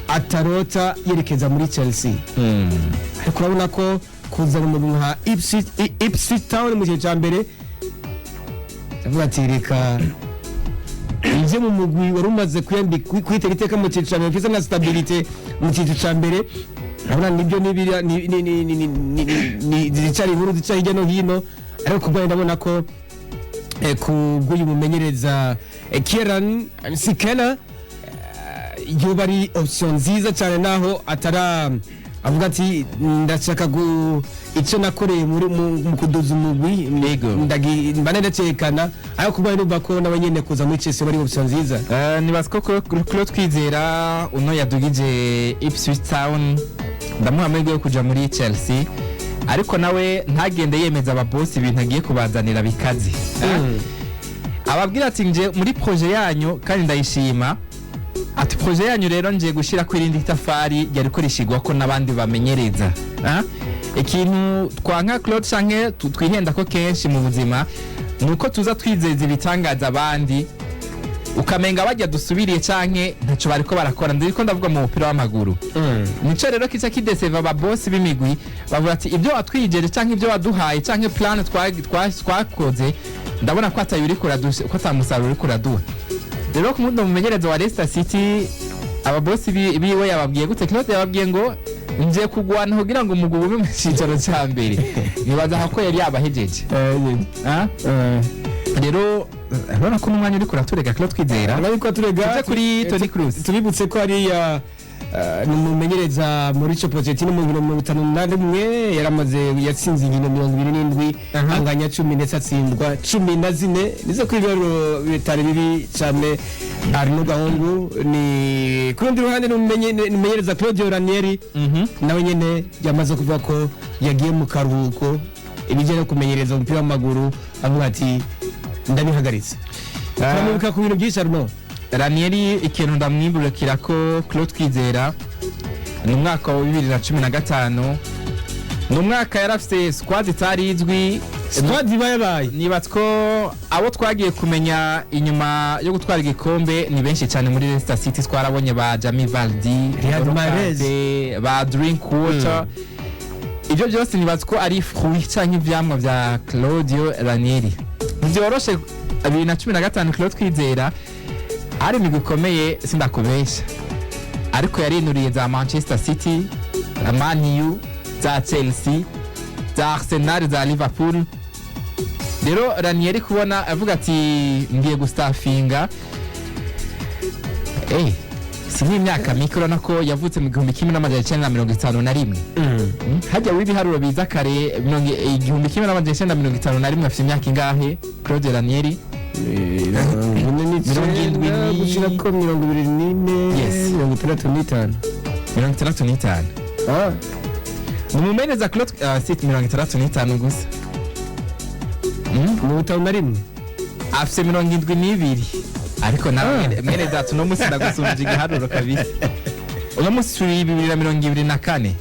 atarota yerekeza muri Chelsea, ariko urabona ko kuzana umuntu nka Ipswich Town mu gihe cya mbere, avuga ati reka nje mu mugwi wari umaze kwitera iteka mu cyiciro cya mbere, ufise na stabilité mu cyiciro cya mbere. Urabona nibyo nibiriya ni zicari inkuru zica hirya no hino, ariko kubwo ndabona ko ku bw'uyu mumenyereza Kieran McKenna yoba ari option nziza cyane, naho atara avuga ati ndashaka icyo nakoreye muri mu kuduza umugwi. Yego. Mba ndacekana, ariko kuba numva ko nawe nyene kuza muri Chelsea bari option nziza. Nibaza ko Claude Twizera uno yadugije Ipswich Town, ndamuha amahirwe yo kuja muri Chelsea, ariko nawe ntagende yemeza ababosi ibintu agiye kubazanira bikaze. Ababwira ati nje muri projet yanyu kandi ndayishima, ati projet yanyu rero nje gushira ko irindi tafari ryariko rishigwako n'abandi bamenyereza. Ikintu twanka, Claude, canke twihenda ko kenshi mu buzima, ni uko tuza twizeza ibitangaza abandi, ukamenga bajya dusubiriye canke ntaco bariko barakora. Ndiko ndavuga mu mupira w'amaguru. Nico rero kica kideseva ababosi b'imigwi, bavuga ati ibyo watwijeje canke ibyo waduhaye canke plan twakoze, ndabona ko atayo uriko ko ata musaruro uriko uraduha. Rero ku mundi mumenyereza wa Leicester City, ababosi biwe yababwiye gute, Claude? Yababwiye ngo nje kugwana kugira ngo umugwi ube mu cicaro ca mbere. Nibaza ko yari yabahejeje. Ah? Rero urabona ko n'umwanya uriko uraturega, Claude Twizera. Ariko turega. Tuze kuri Toni Kroos. Tubibutse ko hariya ni umumenyereza Mauricio Pochettino mu 51 yaramaze yatsinze inkino 27, anganya 10 ndetse atsindwa 14. Nizo ko ibiharuro bitari bibi cyane. Arno Gahungu ni ku rundi ruhande ni umumenyereza Claudio Ranieri, nawe nyene yamaze kuvuga ko yagiye mu karuhuko ibijyanye no kumenyereza umupira w'amaguru, avuga ati ndabihagaritse. Turamubuka ku bintu byinshi, Arno. Ranieri, ikintu ndamwibukira ko, Claude Twizera, ni umwaka wa 2015, ni umwaka yari afite squad itari izwi. Squad iba yabaye. Nibatse ko abo twagiye kumenya inyuma yo gutwara igikombe ni benshi cyane muri Leicester City. Twarabonye ba Jamie Vardy, Riyad N'Golo Mahrez. Kante, ba Drinkwater. Ibyo byose nibatse ko ari fruit cyangwa ivyamwa bya Claudio Ranieri. Ntibyoroshe 2015, Claude Twizera, ari imigwi ikomeye, sindakubesha, ariko yarinuriye za Manchester City, za Man U, za Chelsea, za Arsenal, za Liverpool. Rero Ranieri kubona avuga ati ngiye gustafinga, si n'imyaka mike, urabona ko yavutse mu 1951. Hajya w'ibiharuro biza kare, 1951 afite imyaka ingahe Claude Ranieri? 70. Gushyira ko 24. Yes. 65. 65. Ah. Ni umumenyereza Claude, si 65 gusa. 51. Afite 72, ariko nawe Ah. mwene data, uno munsi ndagusumbije igiharuro kabisa. Uno munsi turi 2024.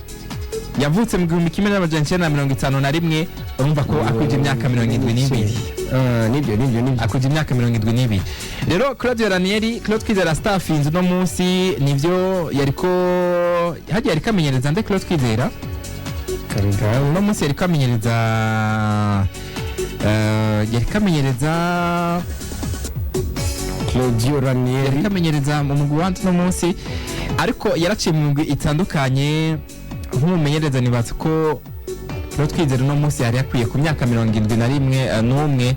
Yavutse mu 1951, urumva ko akwije imyaka 72. Ah, nibyo, nibyo, nibyo. Akwije imyaka 72. Rero Claudio Ranieri, Claude Kwizera, staff inzu no munsi nivyo yariko hagiye yariko amenyereza nde, Claude Kwizera? Karega. Uno munsi yariko amenyereza yariko amenyereza Claudio Ranieri. Yariko amenyereza mu mugwi wanje uno munsi, ariko yaraciye mu migwi itandukanye nk'umumenyereza. Nibaza ko Claude Kwizera uno munsi yari yakwiye ku myaka 71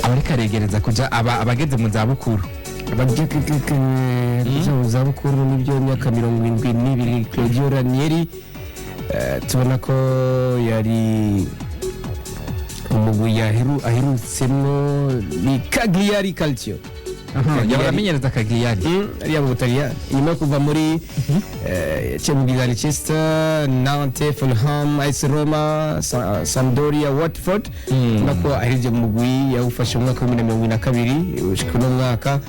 aba ariko aregereza kuja aba abageze mu zabukuru. Bageze mu zabukuru nibyo, imyaka 72. Claudio Ranieri, tubona ko yari umugwi aherutsemwo ni Cagliari Calcio. Yahora amenyereza Cagliari. Ariya mu Butaliyani, inyuma yo kuva muri yaciye mu bwa Leicester, Nantes, Fulham, AS Roma, Sampdoria, Watford. Ubona ko ahereje mu mugwi yawufashe mu mwaka wa 2022 gushika uno mwaka,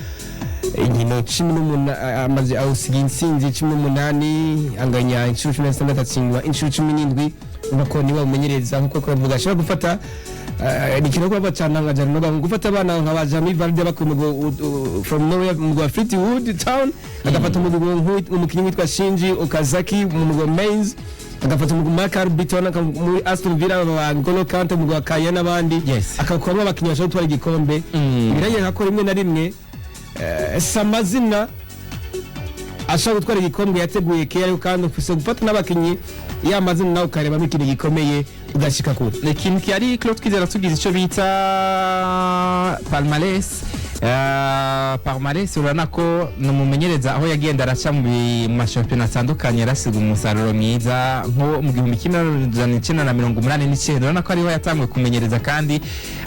inkino 18 amaze awusiga intsinzi 18, anganya inshuro 16, atsindwa inshuro 17. Ubona ko niwe umenyereza nkuko twavuga ashobora gufata imikino kuba cyane nka Jarno gufata abana nka ba Jamie Vardy bakuye mu from nowhere mu wa Fleetwood Town, agafata umugwi umukinnyi witwa Shinji Okazaki mu mugwi wa Mainz, agafata umugwi Mark Albrighton muri Aston Villa, ba N'Golo Kante mu mugwi wa Kaya n'abandi, akakuramo abakinnyi bashobora gutwara igikombe. Biranyereka ko rimwe na rimwe si amazina ashobora gutwara igikombe yateguye kera, ariko kandi ufise gufata n'abakinnyi ya mazina nawe ukarebamo ikintu gikomeye ugashika kure. Ni ikintu kihari, Claude Kwizera, tugize icyo bita palmarès. Palmarès urabona ko ni umumenyereza aho yagenda araca mu mashampiyona atandukanye yarasiga umusaruro mwiza, nko mu 1989 urabona ko ariho yatanguye kumenyereza kandi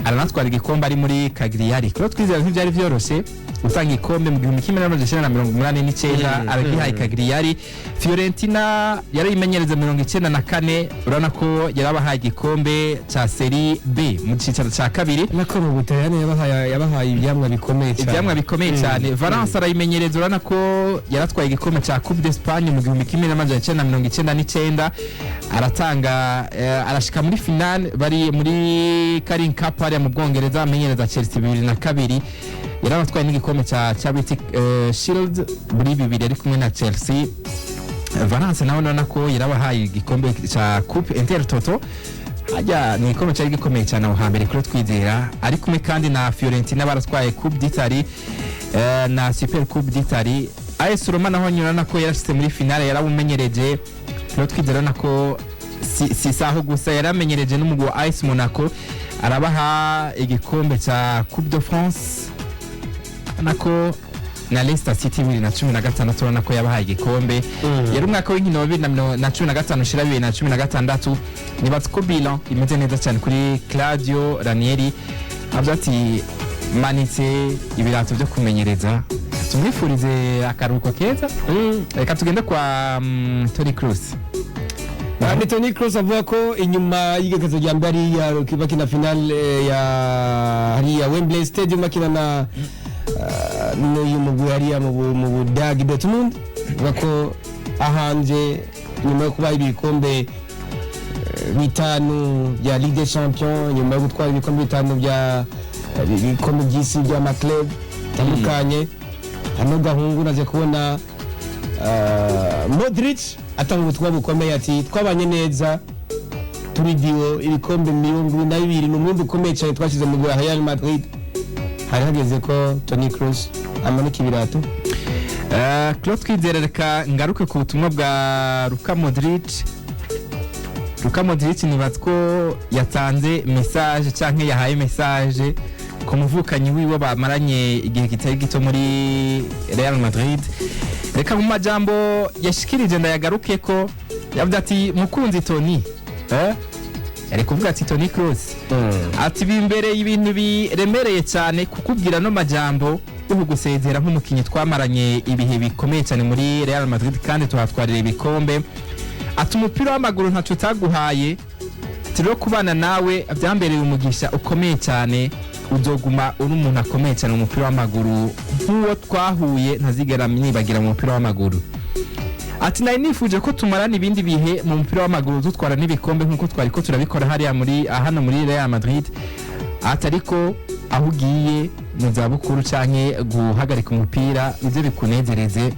aranatwara igikombe ari muri Cagliari. Claude Kwizera, ntibyari byoroshye gutanga igikombe mu 1989, aragihaye Cagliari. Fiorentina yarayimenyereza 94, urabona ko yarabahaye igikombe cya Serie B mu cyicaro cya kabiri. Nako mu Butaliyani yabahaye ibyamwa bikomeye cyane. Ibyamwa bikomeye cyane. Valence arayimenyereza, urabona ko yaratwaye igikombe cya Coupe d'Espagne mu 1999, aratanga arashika muri finale bari muri Carling Cup hariya mu Bwongereza. Amenyereza Chelsea 2002, yarabatwaye n'igikombe cya Charity Shield muri bibiri ari kumwe na Chelsea. Valence nawe urabona ko yarabahaye igikombe cya Coupe Intertoto, hajya ni igikombe cyari gikomeye cyane aho hambere kuri Twizera. Ari kumwe kandi na Fiorentina baratwaye Coupe d'Italie na Super Coupe d'Italie. AS Roma naho nyurana ko yarashyize muri finale, yarabumenyereje. Rero Twizera nako si saho gusa, yaramenyereje n'umugwi wa AS Monaco, arabaha igikombe cya Coupe de France, nako na Leicester City 2016 urabona ko yabahaye igikombe. Yari umwaka w'inkino wa 2015 ushira 2016. Nibatse ko bilan imeze neza cyane kuri Claudio Ranieri. Avuze ati manitse ibirato byo kumenyereza, tumwifurize akaruhuko keza. Reka tugende kwa Toni Kroos. Ni Toni Kroos avuga ko inyuma y'igekezo rya mbere hariya bakina finale ya hariya Wembley Stadium, bakina na n'uyu mugwi hariya mu Budagi Dortmund, avuga ko ahanje nyuma yo kubaha ibikombe bitanu bya Ligue des Champions, nyuma yo gutwara ibikombe bitanu bya ibikombe by'isi by'ama club bitandukanye, hano gahungu naje kubona Modric atanga ubutumwa bukomeye ati twabanye neza turi duo, ibikombe 22 ni umwimbu ukomeye cyane twashyize mu rwa Real Madrid. Hari hageze ko Toni Kroos amanika ibirato. Claude Twizere, reka ngaruke ku butumwa bwa Luka Modric. Luka Modric nibaza ko yatanze message canke yahaye message ku muvukanyi wiwe bamaranye igihe kitari gito muri Real Madrid. Reka mu majambo yashikirije ndayagaruke ko yavuze ati mukunzi Toni, yari kuvuga ati Toni Kroos, ati bimbereye ibintu biremereye cyane kukubwira no majambo yo kugusezera nk'umukinnyi twamaranye ibihe bikomeye cyane muri Real Madrid kandi tuhatwarira ibikombe. Ati umupira w'amaguru ntacyo utaguhaye, ati rero kubana nawe byambereye umugisha ukomeye cyane, uzoguma uri umuntu akomeye cyane mu mupira w'amaguru, nk'uwo twahuye ntazigera nibagira mu mupira w'amaguru. Ati nari nifuje ko tumarana ibindi bihe mu mupira w'amaguru, dutwara n'ibikombe nk'uko twari ko turabikora hariya muri hano muri Real Madrid. Ati ariko aho ugiye mu zabukuru canke guhagarika umupira, ivyo bikunezereze,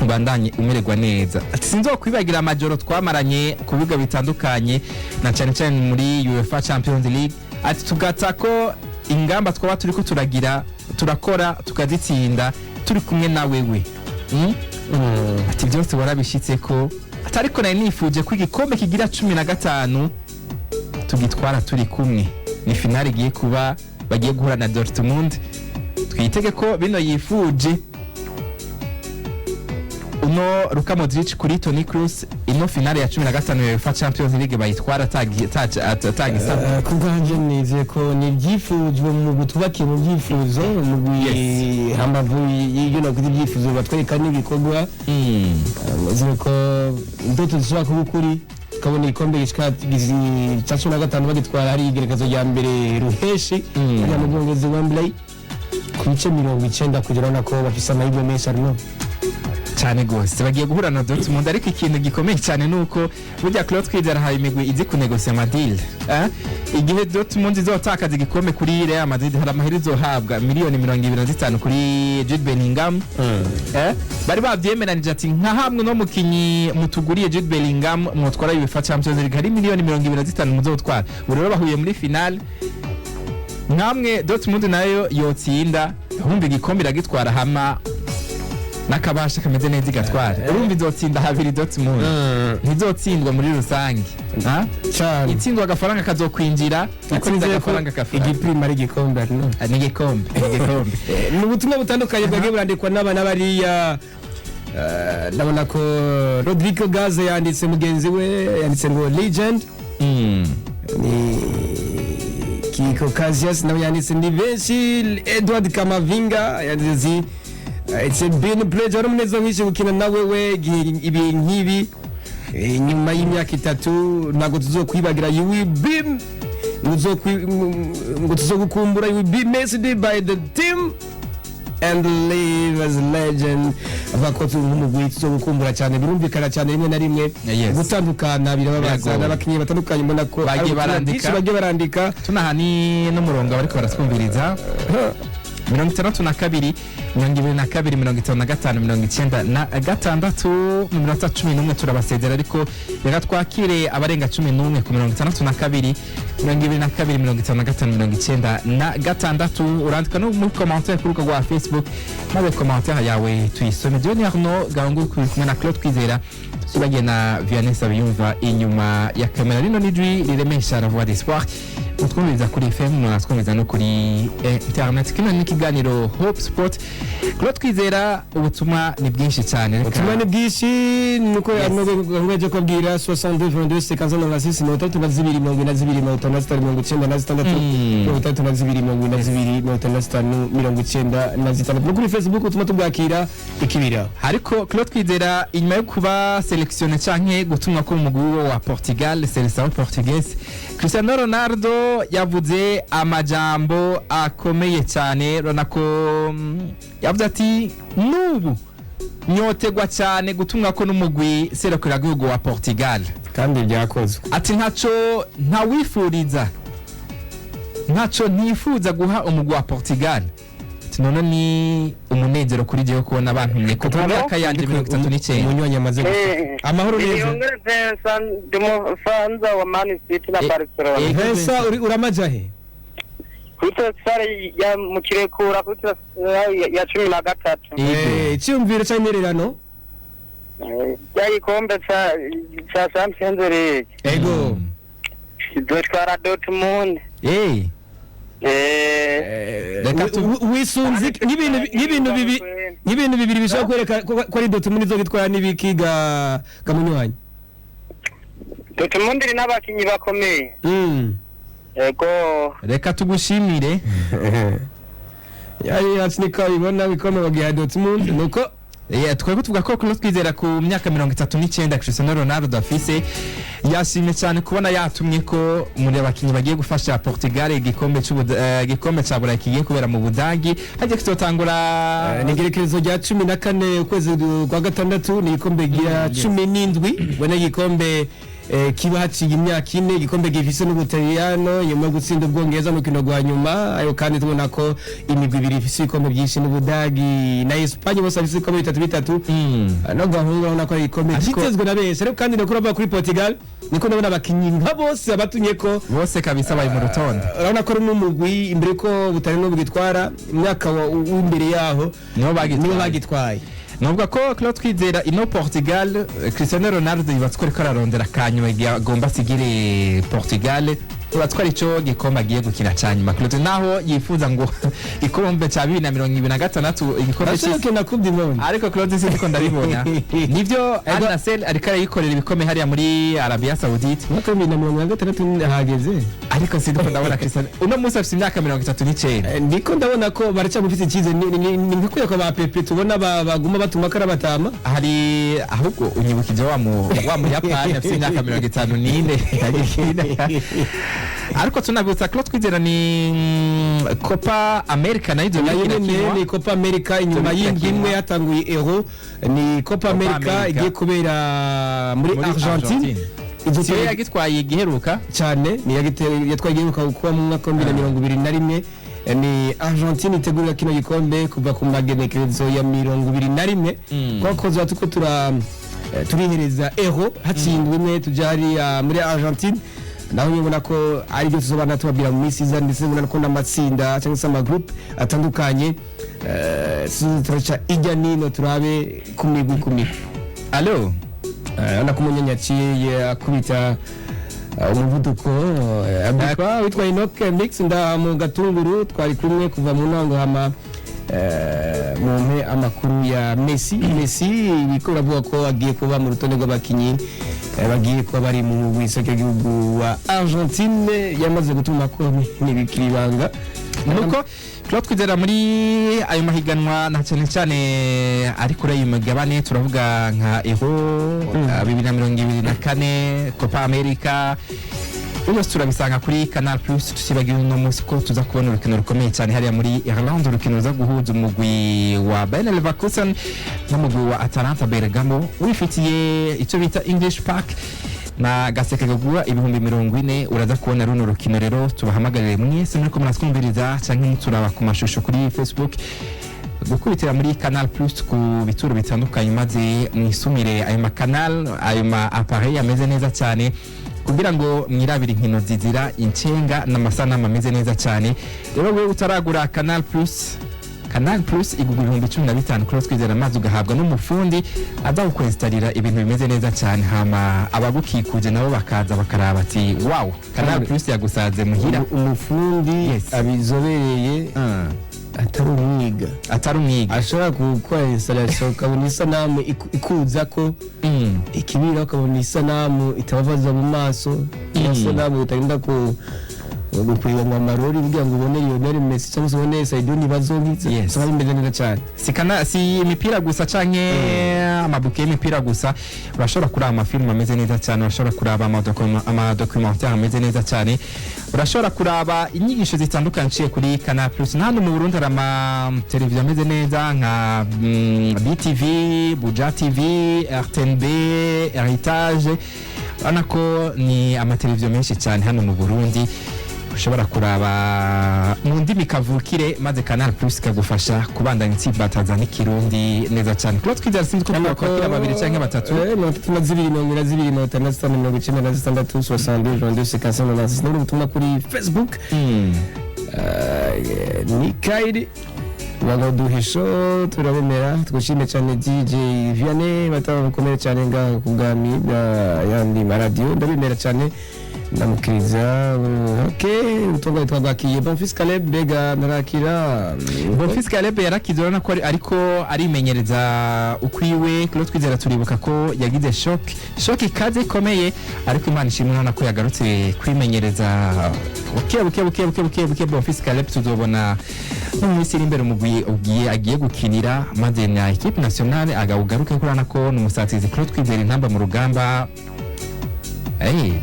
ubandanye umererwa neza. Ati sinzokwibagira amajoro twamaranye ku bibuga bitandukanye, na cyane cyane muri UEFA Champions League. Ati tugata ko ingamba twaba turiko turagira, turakora, tukazitsinda turi kumwe na wewe. Ati byose warabishitse ko. Ati ariko nari nifuje ko igikombe kigira 15 tugitwara turi kumwe. Ni finale igiye kuba, bagiye guhura na Dortmund. Twitege ko bino yifuje uno Luka Modric kuri Toni Kroos, ino finale ya 15 ya UEFA Champions League bayitwara atagisabwa. Ku bwanjye nizeye ko ni ibyifuzwa mu tubakiye mu byifuzo mu hambavu y'ibyo nakuze, ibyifuzo batwereka n'ibikorwa. Nizeye ko indoto zishobora kuba ukuri, tukabona igikombe gishika cya 15 bagitwara hari igerekezo rya mbere ruheshi hariya mu Bwongereza, Wembley. Ku bice 90 kugira urabona ko bafise amahirwe menshi arimo. Cyane gose, bagiye guhura na Dortmund. Ariko ikintu gikomeye cyane nuko burya Claude Kwizera haye imigwi izi kunegosia ama deal, eh? Igihe Dortmund izotakaza igikombe kuri Real Madrid, hari amahera izohabwa, miliyoni 25 kuri Jude Bellingham, eh? Bari babyemeranije ati nka hamwe no mukinyi mutuguriye Jude Bellingham, mwotwara UEFA Champions League, hari miliyoni 25 muzotwara. Ubu rero bahuye muri finale, nkamwe Dortmund nayo yotsinda, humva igikombe iragitwara hama n'akabasha kameze neza igatwara. Urumva izotsinda habiri Dortmund, ntizotsindwa muri rusange. Ha? Cyane. Itsindwa agafaranga kazokwinjira, itsinze agafaranga kafaranga. Igipirima ari igikombe arimo. Ah, ni igikombe, ni igikombe. Ni ubutumwa butandukanye bwagiye burandikwa n'aba n'abariya. Ndabona ko Rodrigo Gaze yanditse, mugenzi we yanditse ngo legend. Ni Kiko Casillas nawe yanditse, ni benshi. Edward Kamavinga yanditse ati "It's a been a pleasure", ari umunezero mwinshi gukina nawe we igihe ibi nk'ibi. Nyuma y'imyaka 3 ntabwo tuzokwibagira, you will be ngo tuzogukumbura, you will be missed by the team and live as a legend. Avuga ko nk'umugwi tuzogukumbura cyane. Birumvikana cyane, rimwe na rimwe gutandukana birababaza. Biragoye. N'abakinnyi batandukanye mbona ko Bagiye ari ubutumwa barandika. bwinshi bagiye barandika. Tunaha ni n'umurongo abariko baratwumviriza: 62 22 55 96. Mu minota 11 turabasezera, ariko reka twakire abarenga 11 ku 62 22 55 96. Urandika no muri commentaire ku rubuga rwa Facebook, maze commentaire yawe tuyisome. John Arnaud Gahungu kuri kumwe na Claude Kwizera, tubagiye na Vianney Sabiyumva inyuma ya kamera. Rino nijwi riremesha, La Voix d'Espoir. Mutwumviriza kuri FM, munatwumviriza no kuri internet. Kino ni ikiganiro Hope Sport. Claude Kwizera, ubutumwa ni bwinshi cyane. Ubutumwa ni bwinshi nuko ngweje kubwira 62 22 56, 62 42 55 96, 62 42 55 96. No kuri Facebook utuma tubwakira ikibira. Ariko Claude Kwizera, inyuma yo kuba sélectionné canke gutumwa ko umugwi wa Portugal, Seleção Portuguese, Cristiano Ronaldo yavuze amajambo akomeye cyane. Urabona ko yavuze ati nubu nyotegwa cyane gutumwa ko n'umugwi serukiragihugu wa Portugal. Kandi byakozwe. Ati ntaco ntawifuriza, ntaco ntifuza guha umugwi wa Portugal. Ati none ni umunezero kuri jewe kubona bantumye ko ku myaka yanje 39. Umunywanyi amaze gusa, amahoro neza. Niyongere Vincent, ndi umufanza wa Man City na Barcelona. Vincent, uri uramaja he? Kuri transfert ya mu Kirekura, kuri transfert ya 13. Icyumviro cyangwa intererano? Cya gikombe ca Champions League dutwara Dortmund. Wisunze nk'ibintu bibiri bishobora kwereka ko ari Dortmund izogitwara n'ibiki ga munywanyi? Dortmund iri n'abakinyi bakomeye. Ego. Reka tugushimire. Yari yacu niko abibona, bikomeye bagiha Dortmund nuko. Twebwe tuvuga ko Claude Twizera ku myaka 39 Cristiano Ronaldo afise Yashimye cyane kubona yatumye ko muri abakinnyi bagiye gufasha Portugal igikombe igikombe ca Burayi kigiye kubera mu Budagi, hagiye kizotangura. Ni igerekerezo rya 14 ukwezi kwa gatandatu, ni igikombe gira 17. Ubona igikombe kiba haciye imyaka 4, igikombe gifise n'Ubutaliyano nyuma yo gutsinda Ubwongereza mu rukino rwa nyuma. Ayo kandi tubona ko imigwi ibiri ifise ibikombe byinshi, n'Ubudagi na Espagne, bose bafise ibikombe bitatu bitatu. No gahungu urabona ko ari igikombe cyitezwe na benshi, ariko kandi niko uravuga kuri Portugal, niko ndabona abakinyi nka bose abatumye ko bose kabisa bari mu rutonde. Urabona ko ari n'umugwi imbere ko butari bwitwara imyaka w'imbere yaho nibo bagitwaye. Nibo bagitwaye. Nuvuga ko Claude Twizera, ino Portugal, Cristiano Ronaldo yubatswe ariko ararondera kanyuma igihe agomba asigire Portugal, ubatswe arico gikombe agiye gukina ca nyuma. Claude, naho yifuza ngo igikombe ca 2026, igikombe Arashobora c'isi gukina Coupe du Monde. Ariko Claude, sinzi ko ndabibona nivyo. Al Nassr ariko arayikorera ibikombe hariya muri Arabia Saoudite. Umwaka wa 2060 hageze. Ariko sinzi ko ndabona Cristiano uno munsi afise imyaka 39. Ndiko ndabona ko baracyamufite icyizere, ni nka kuriya kwa ba Pepe tubona baguma batuma karabatama. Hari ahubwo unyibukije wa muyapani afite imyaka 54 agikina. Ariko tunabutsa Claude Twizera, ni Copa America nayo izo nayo mikino nyene ikinwa. Ni Copa America inyuma Izo y'indwi mikino. imwe yatanguye Euro, ni Copa America America. igiye kubera muri Muri Argentine. Argentine. Izo Siyo yagitwaye igiheruka? Cyane, ni yatwaye igiheruka kuba mu mwaka wa 2021. Ni Argentine itegurira kino gikombe kuva ku magenekerezo ya 21, kuko tuba turiko turihereza Euro, hatsindwa imwe tuja hariya muri Argentine. Naho nyine ubona ko ari byo tuzobana tubabwira mu minsi iza, ndetse ubona ko n'amatsinda cyangwa se amagroupe atandukanye, turaca ijya nino turabe ku migwi ku migwi. Allo. Urabona ko umunyanyaciye akubita umuvuduko, abitwa witwa Enoch Mix nda mu gatunguru, twari kumwe kuva mu ntango, hama mumpe amakuru ya Messi. Messi biko biravuga ko agiye kuba mu rutonde rw'abakinyi bagiye kuba bari mu isoko ry'igihugu wa Argentine, yamaze gutuma ko ntibikiri ibanga. Nuko Claude Twizera, muri ayo mahiganwa na cyane cyane ari kuri ayo migabane, turavuga nka Euro 2024, Copa America, byose turabisanga kuri Canal Plus. Tusibagiwe uno munsi ko tuza kubona urukino rukomeye cyane hariya muri Irlande, urukino ruza guhuza umugwi wa Bayer Leverkusen n'umugwi wa Atalanta Bergamo, wifitiye icyo bita English Park na gaseke kagura 40,000. Uraza kubona runo rukino. Rero tubahamagarire mwese muriko muratwumviriza canke muturaba ku mashusho kuri Facebook gukubitira muri Canal Plus ku bituro bitandukanye, maze mwisumire ayo makanal, ayo ma appareil ameze neza cyane, kugira ngo mwirabire inkino zizira incenga n'amasanamu ameze neza cyane. Rero wewe utaragura Canal Plus, Canal Plus igugura 15,000 kuri Twizera, amazi ugahabwa n'umufundi aza kukwesitarira ibintu bimeze neza cyane, hama abagukikuje nabo bakaza bakaraba ati: "Wow, Canal Plus yagusaze muhira." Umufundi abizobereye, atari umwiga, atari umwiga, ashobora gukora installation ukabona isanamu ikuza ko ikibira, ukabona isanamu itababaza mu maso, isanamu itarinda ku gukwira ngo amarori kugira ngo ubone Lionel Messi cyangwa se ubone Sadio Ntibazonkiza. Usanga bimeze neza cyane. Si kana si imipira gusa canke amabuke y'imipira gusa, urashobora kuraba amafilmu ameze neza cyane, urashobora kuraba amadocumentaire ameze neza cyane, urashobora kuraba inyigisho zitandukanye uciye kuri Canal Plus. Hano mu Burundi hari amateleviziyo ameze neza nka BTV, Buja TV, RTNB, Heritage. Urabona ko ni amateleviziyo menshi cyane hano mu Burundi ushobora kuraba mu ndimi kavukire, maze Canal Plus ikagufasha kubandanya utsimbataza n'ikirundi neza cyane. Kuba twizera, sinzi ko twakwakira babiri cyangwa batatu. 32, 22, 55, 96, 62, 22, 55, 96. N'ubundi butumwa kuri Facebook. Ni Kairi bagaduhisho, turabemera, twishime cyane. DJ Vianney bataba mukomere cyane ngaho ku bwami bwa yandi maradiyo, ndabemera cyane, ndamukiriza. Ok, ubutumwa twabwakiye. Bonfils Caleb mbega narakira? Bonfils Caleb yarakize, urabona ko ariko arimenyereza ukwiwe. Claude Twizera, turibuka ko yagize choc ikaze ikomeye, ariko Imana ishimwe, urabona ko yagarutse kwimenyereza buke buke buke buke buke buke. Bonfils Caleb tuzobona no mu minsi iri imbere umugwi ugiye agiye gukinira, maze na équipe nationale agawugaruke, ko urabona ko ni umusatirizi. Claude Twizera, intamba mu rugamba.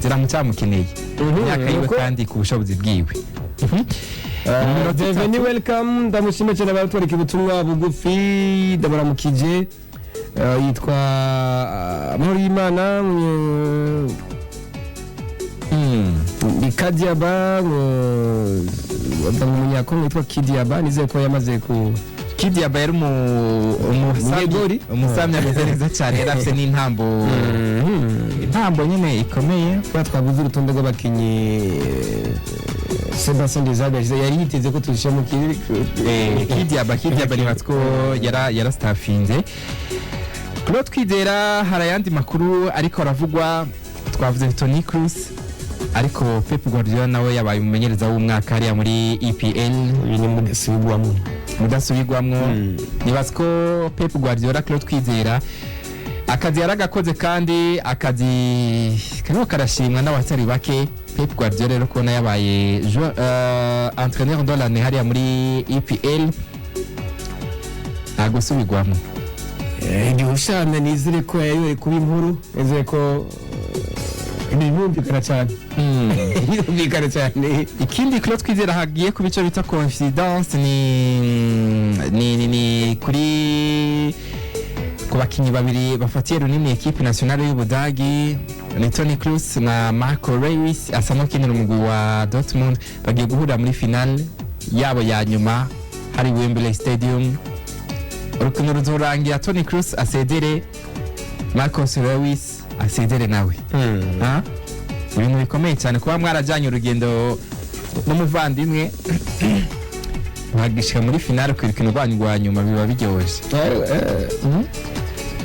Ziramucyamukeneye imyaka yiwe Nuko- kandi ku bushobozi bwiwe. Iminota Bienvenue, 3. welcome. Ndamushimye cyane abatwereka ubutumwa bugufi, ndabaramukije. Yitwa Amahoro y'Imana, ni Kadiaba, ngo umunyakongo witwa Kidiaba, nizeye ko yamaze ku Kidiaba yari Umunyegori? umusamyi ameze neza cyane, yari afite n'intambo, intambo nyine ikomeye. Kuba twavuze urutonde rw'abakinnyi, Sebastien Desabre yari yiteze ko tuzishyira mu kindi. Kidiaba nibatse ko yarastafinze. Claude Kwizera, hari ayandi makuru ariko aravugwa. Twavuze Toni Kroos, ariko Pep Guardiola nawe yabaye umumenyereza w'umwaka hariya muri EPL. Ibi ni mudasubirwamo. Mudasubirwamwo. Nibaza ko Pep Guardiola, Claude Kwizera, akazi yaragakoze kandi akazi karimo karashimwa n'abatari bake. Pep Guardiola rero kubona yabaye entraîneur de l'année hariya muri EPL, nta gusubirwamo. Igihushane nizere ko yayoye kuba inkuru, nizere ko birumvikana cyane, birumvikana cyane. Ikindi, Claude Kwizera, hagiye kuba icyo bita confidence ni kuri ku bakinnyi babiri bafatiye runini equipe nationale y'Ubudagi, ni Toni Kroos na Marco Reus asa n'ukinira umugwi wa Dortmund. Bagiye guhurira muri finale yabo ya nyuma hari Wembley Stadium. Urukino ruzorangira Toni Kroos asezere, Marcos Reus asezere nawe. Ha? Ibintu bikomeye cyane kuba mwarajyanye urugendo n'umuvandimwe mwagishika muri finale ku rukino rwanyu rwa nyuma, biba biryoshye.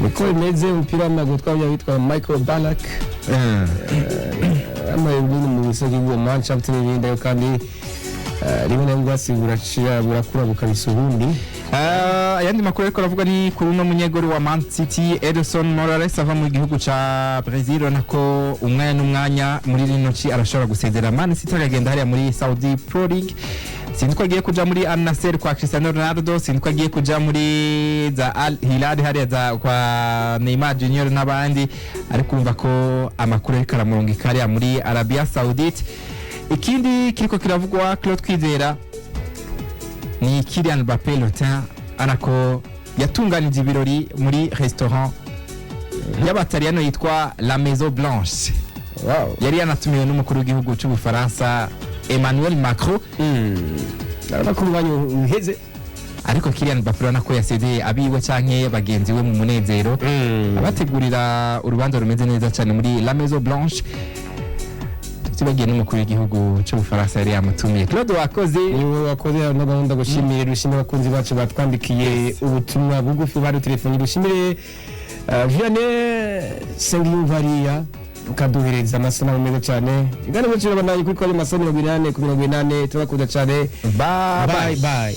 Niko bimeze umupira w'amaguru. Twabya witwa Michael Ballack yambaye ubwini mu bisogi bw'uwo Mannschaft n'ibindi, ariko kandi rimwe na rimwe ubwatsi buracira burakura bukabisa ubundi. Ayandi makuru ariko aravuga ni kuri uno munyegori wa Man City, Ederson Morales, ava mu gihugu ca Brazil. Urabona ko umwanya n'umwanya muri rino ci arashobora gusezera Man City akagenda hariya muri Saudi Pro League. Sinzi ko agiye kuja muri Al Nassr kwa Cristiano Ronaldo, sinzi ko agiye kuja muri za Al Hilal hariya za kwa Neymar Junior n'abandi, ariko urumva ko amakuru ariko aramurungika hariya muri Arabia Saudite. Ikindi kiriko kiravugwa, Claude Kwizera, ni Kylian Mbappé Lottin, arako yatunganije ibirori muri restaurant y'Abataliyano yitwa La Maison Blanche. Yari yanatumiwe n'umukuru w'igihugu cy'Ubufaransa, Emmanuel Macron. Urabona ko umwanya uheze. Ariko Kylian Mbappé urabona ko yasezeye abiwe canke bagenzi we mu munezero, abategurira urubanza rumeze neza cyane muri La Maison Blanche, tutibagiye n'umukuru w'igihugu cy'Ubufaransa yari yamutumiye. Claude, wakoze. Niwe wakoze no gahunda. Gushimire, dushimire abakunzi bacu batwandikiye ubutumwa bugufi, badutelefoni. Dushimire Vianney Sengiyumvariya ukaduhereza amasanamu meza cyane. Igana mu kirabandanye kuri kwa amasaha 80 ku 80. Turabakunda cyane. Bye. Bye bye.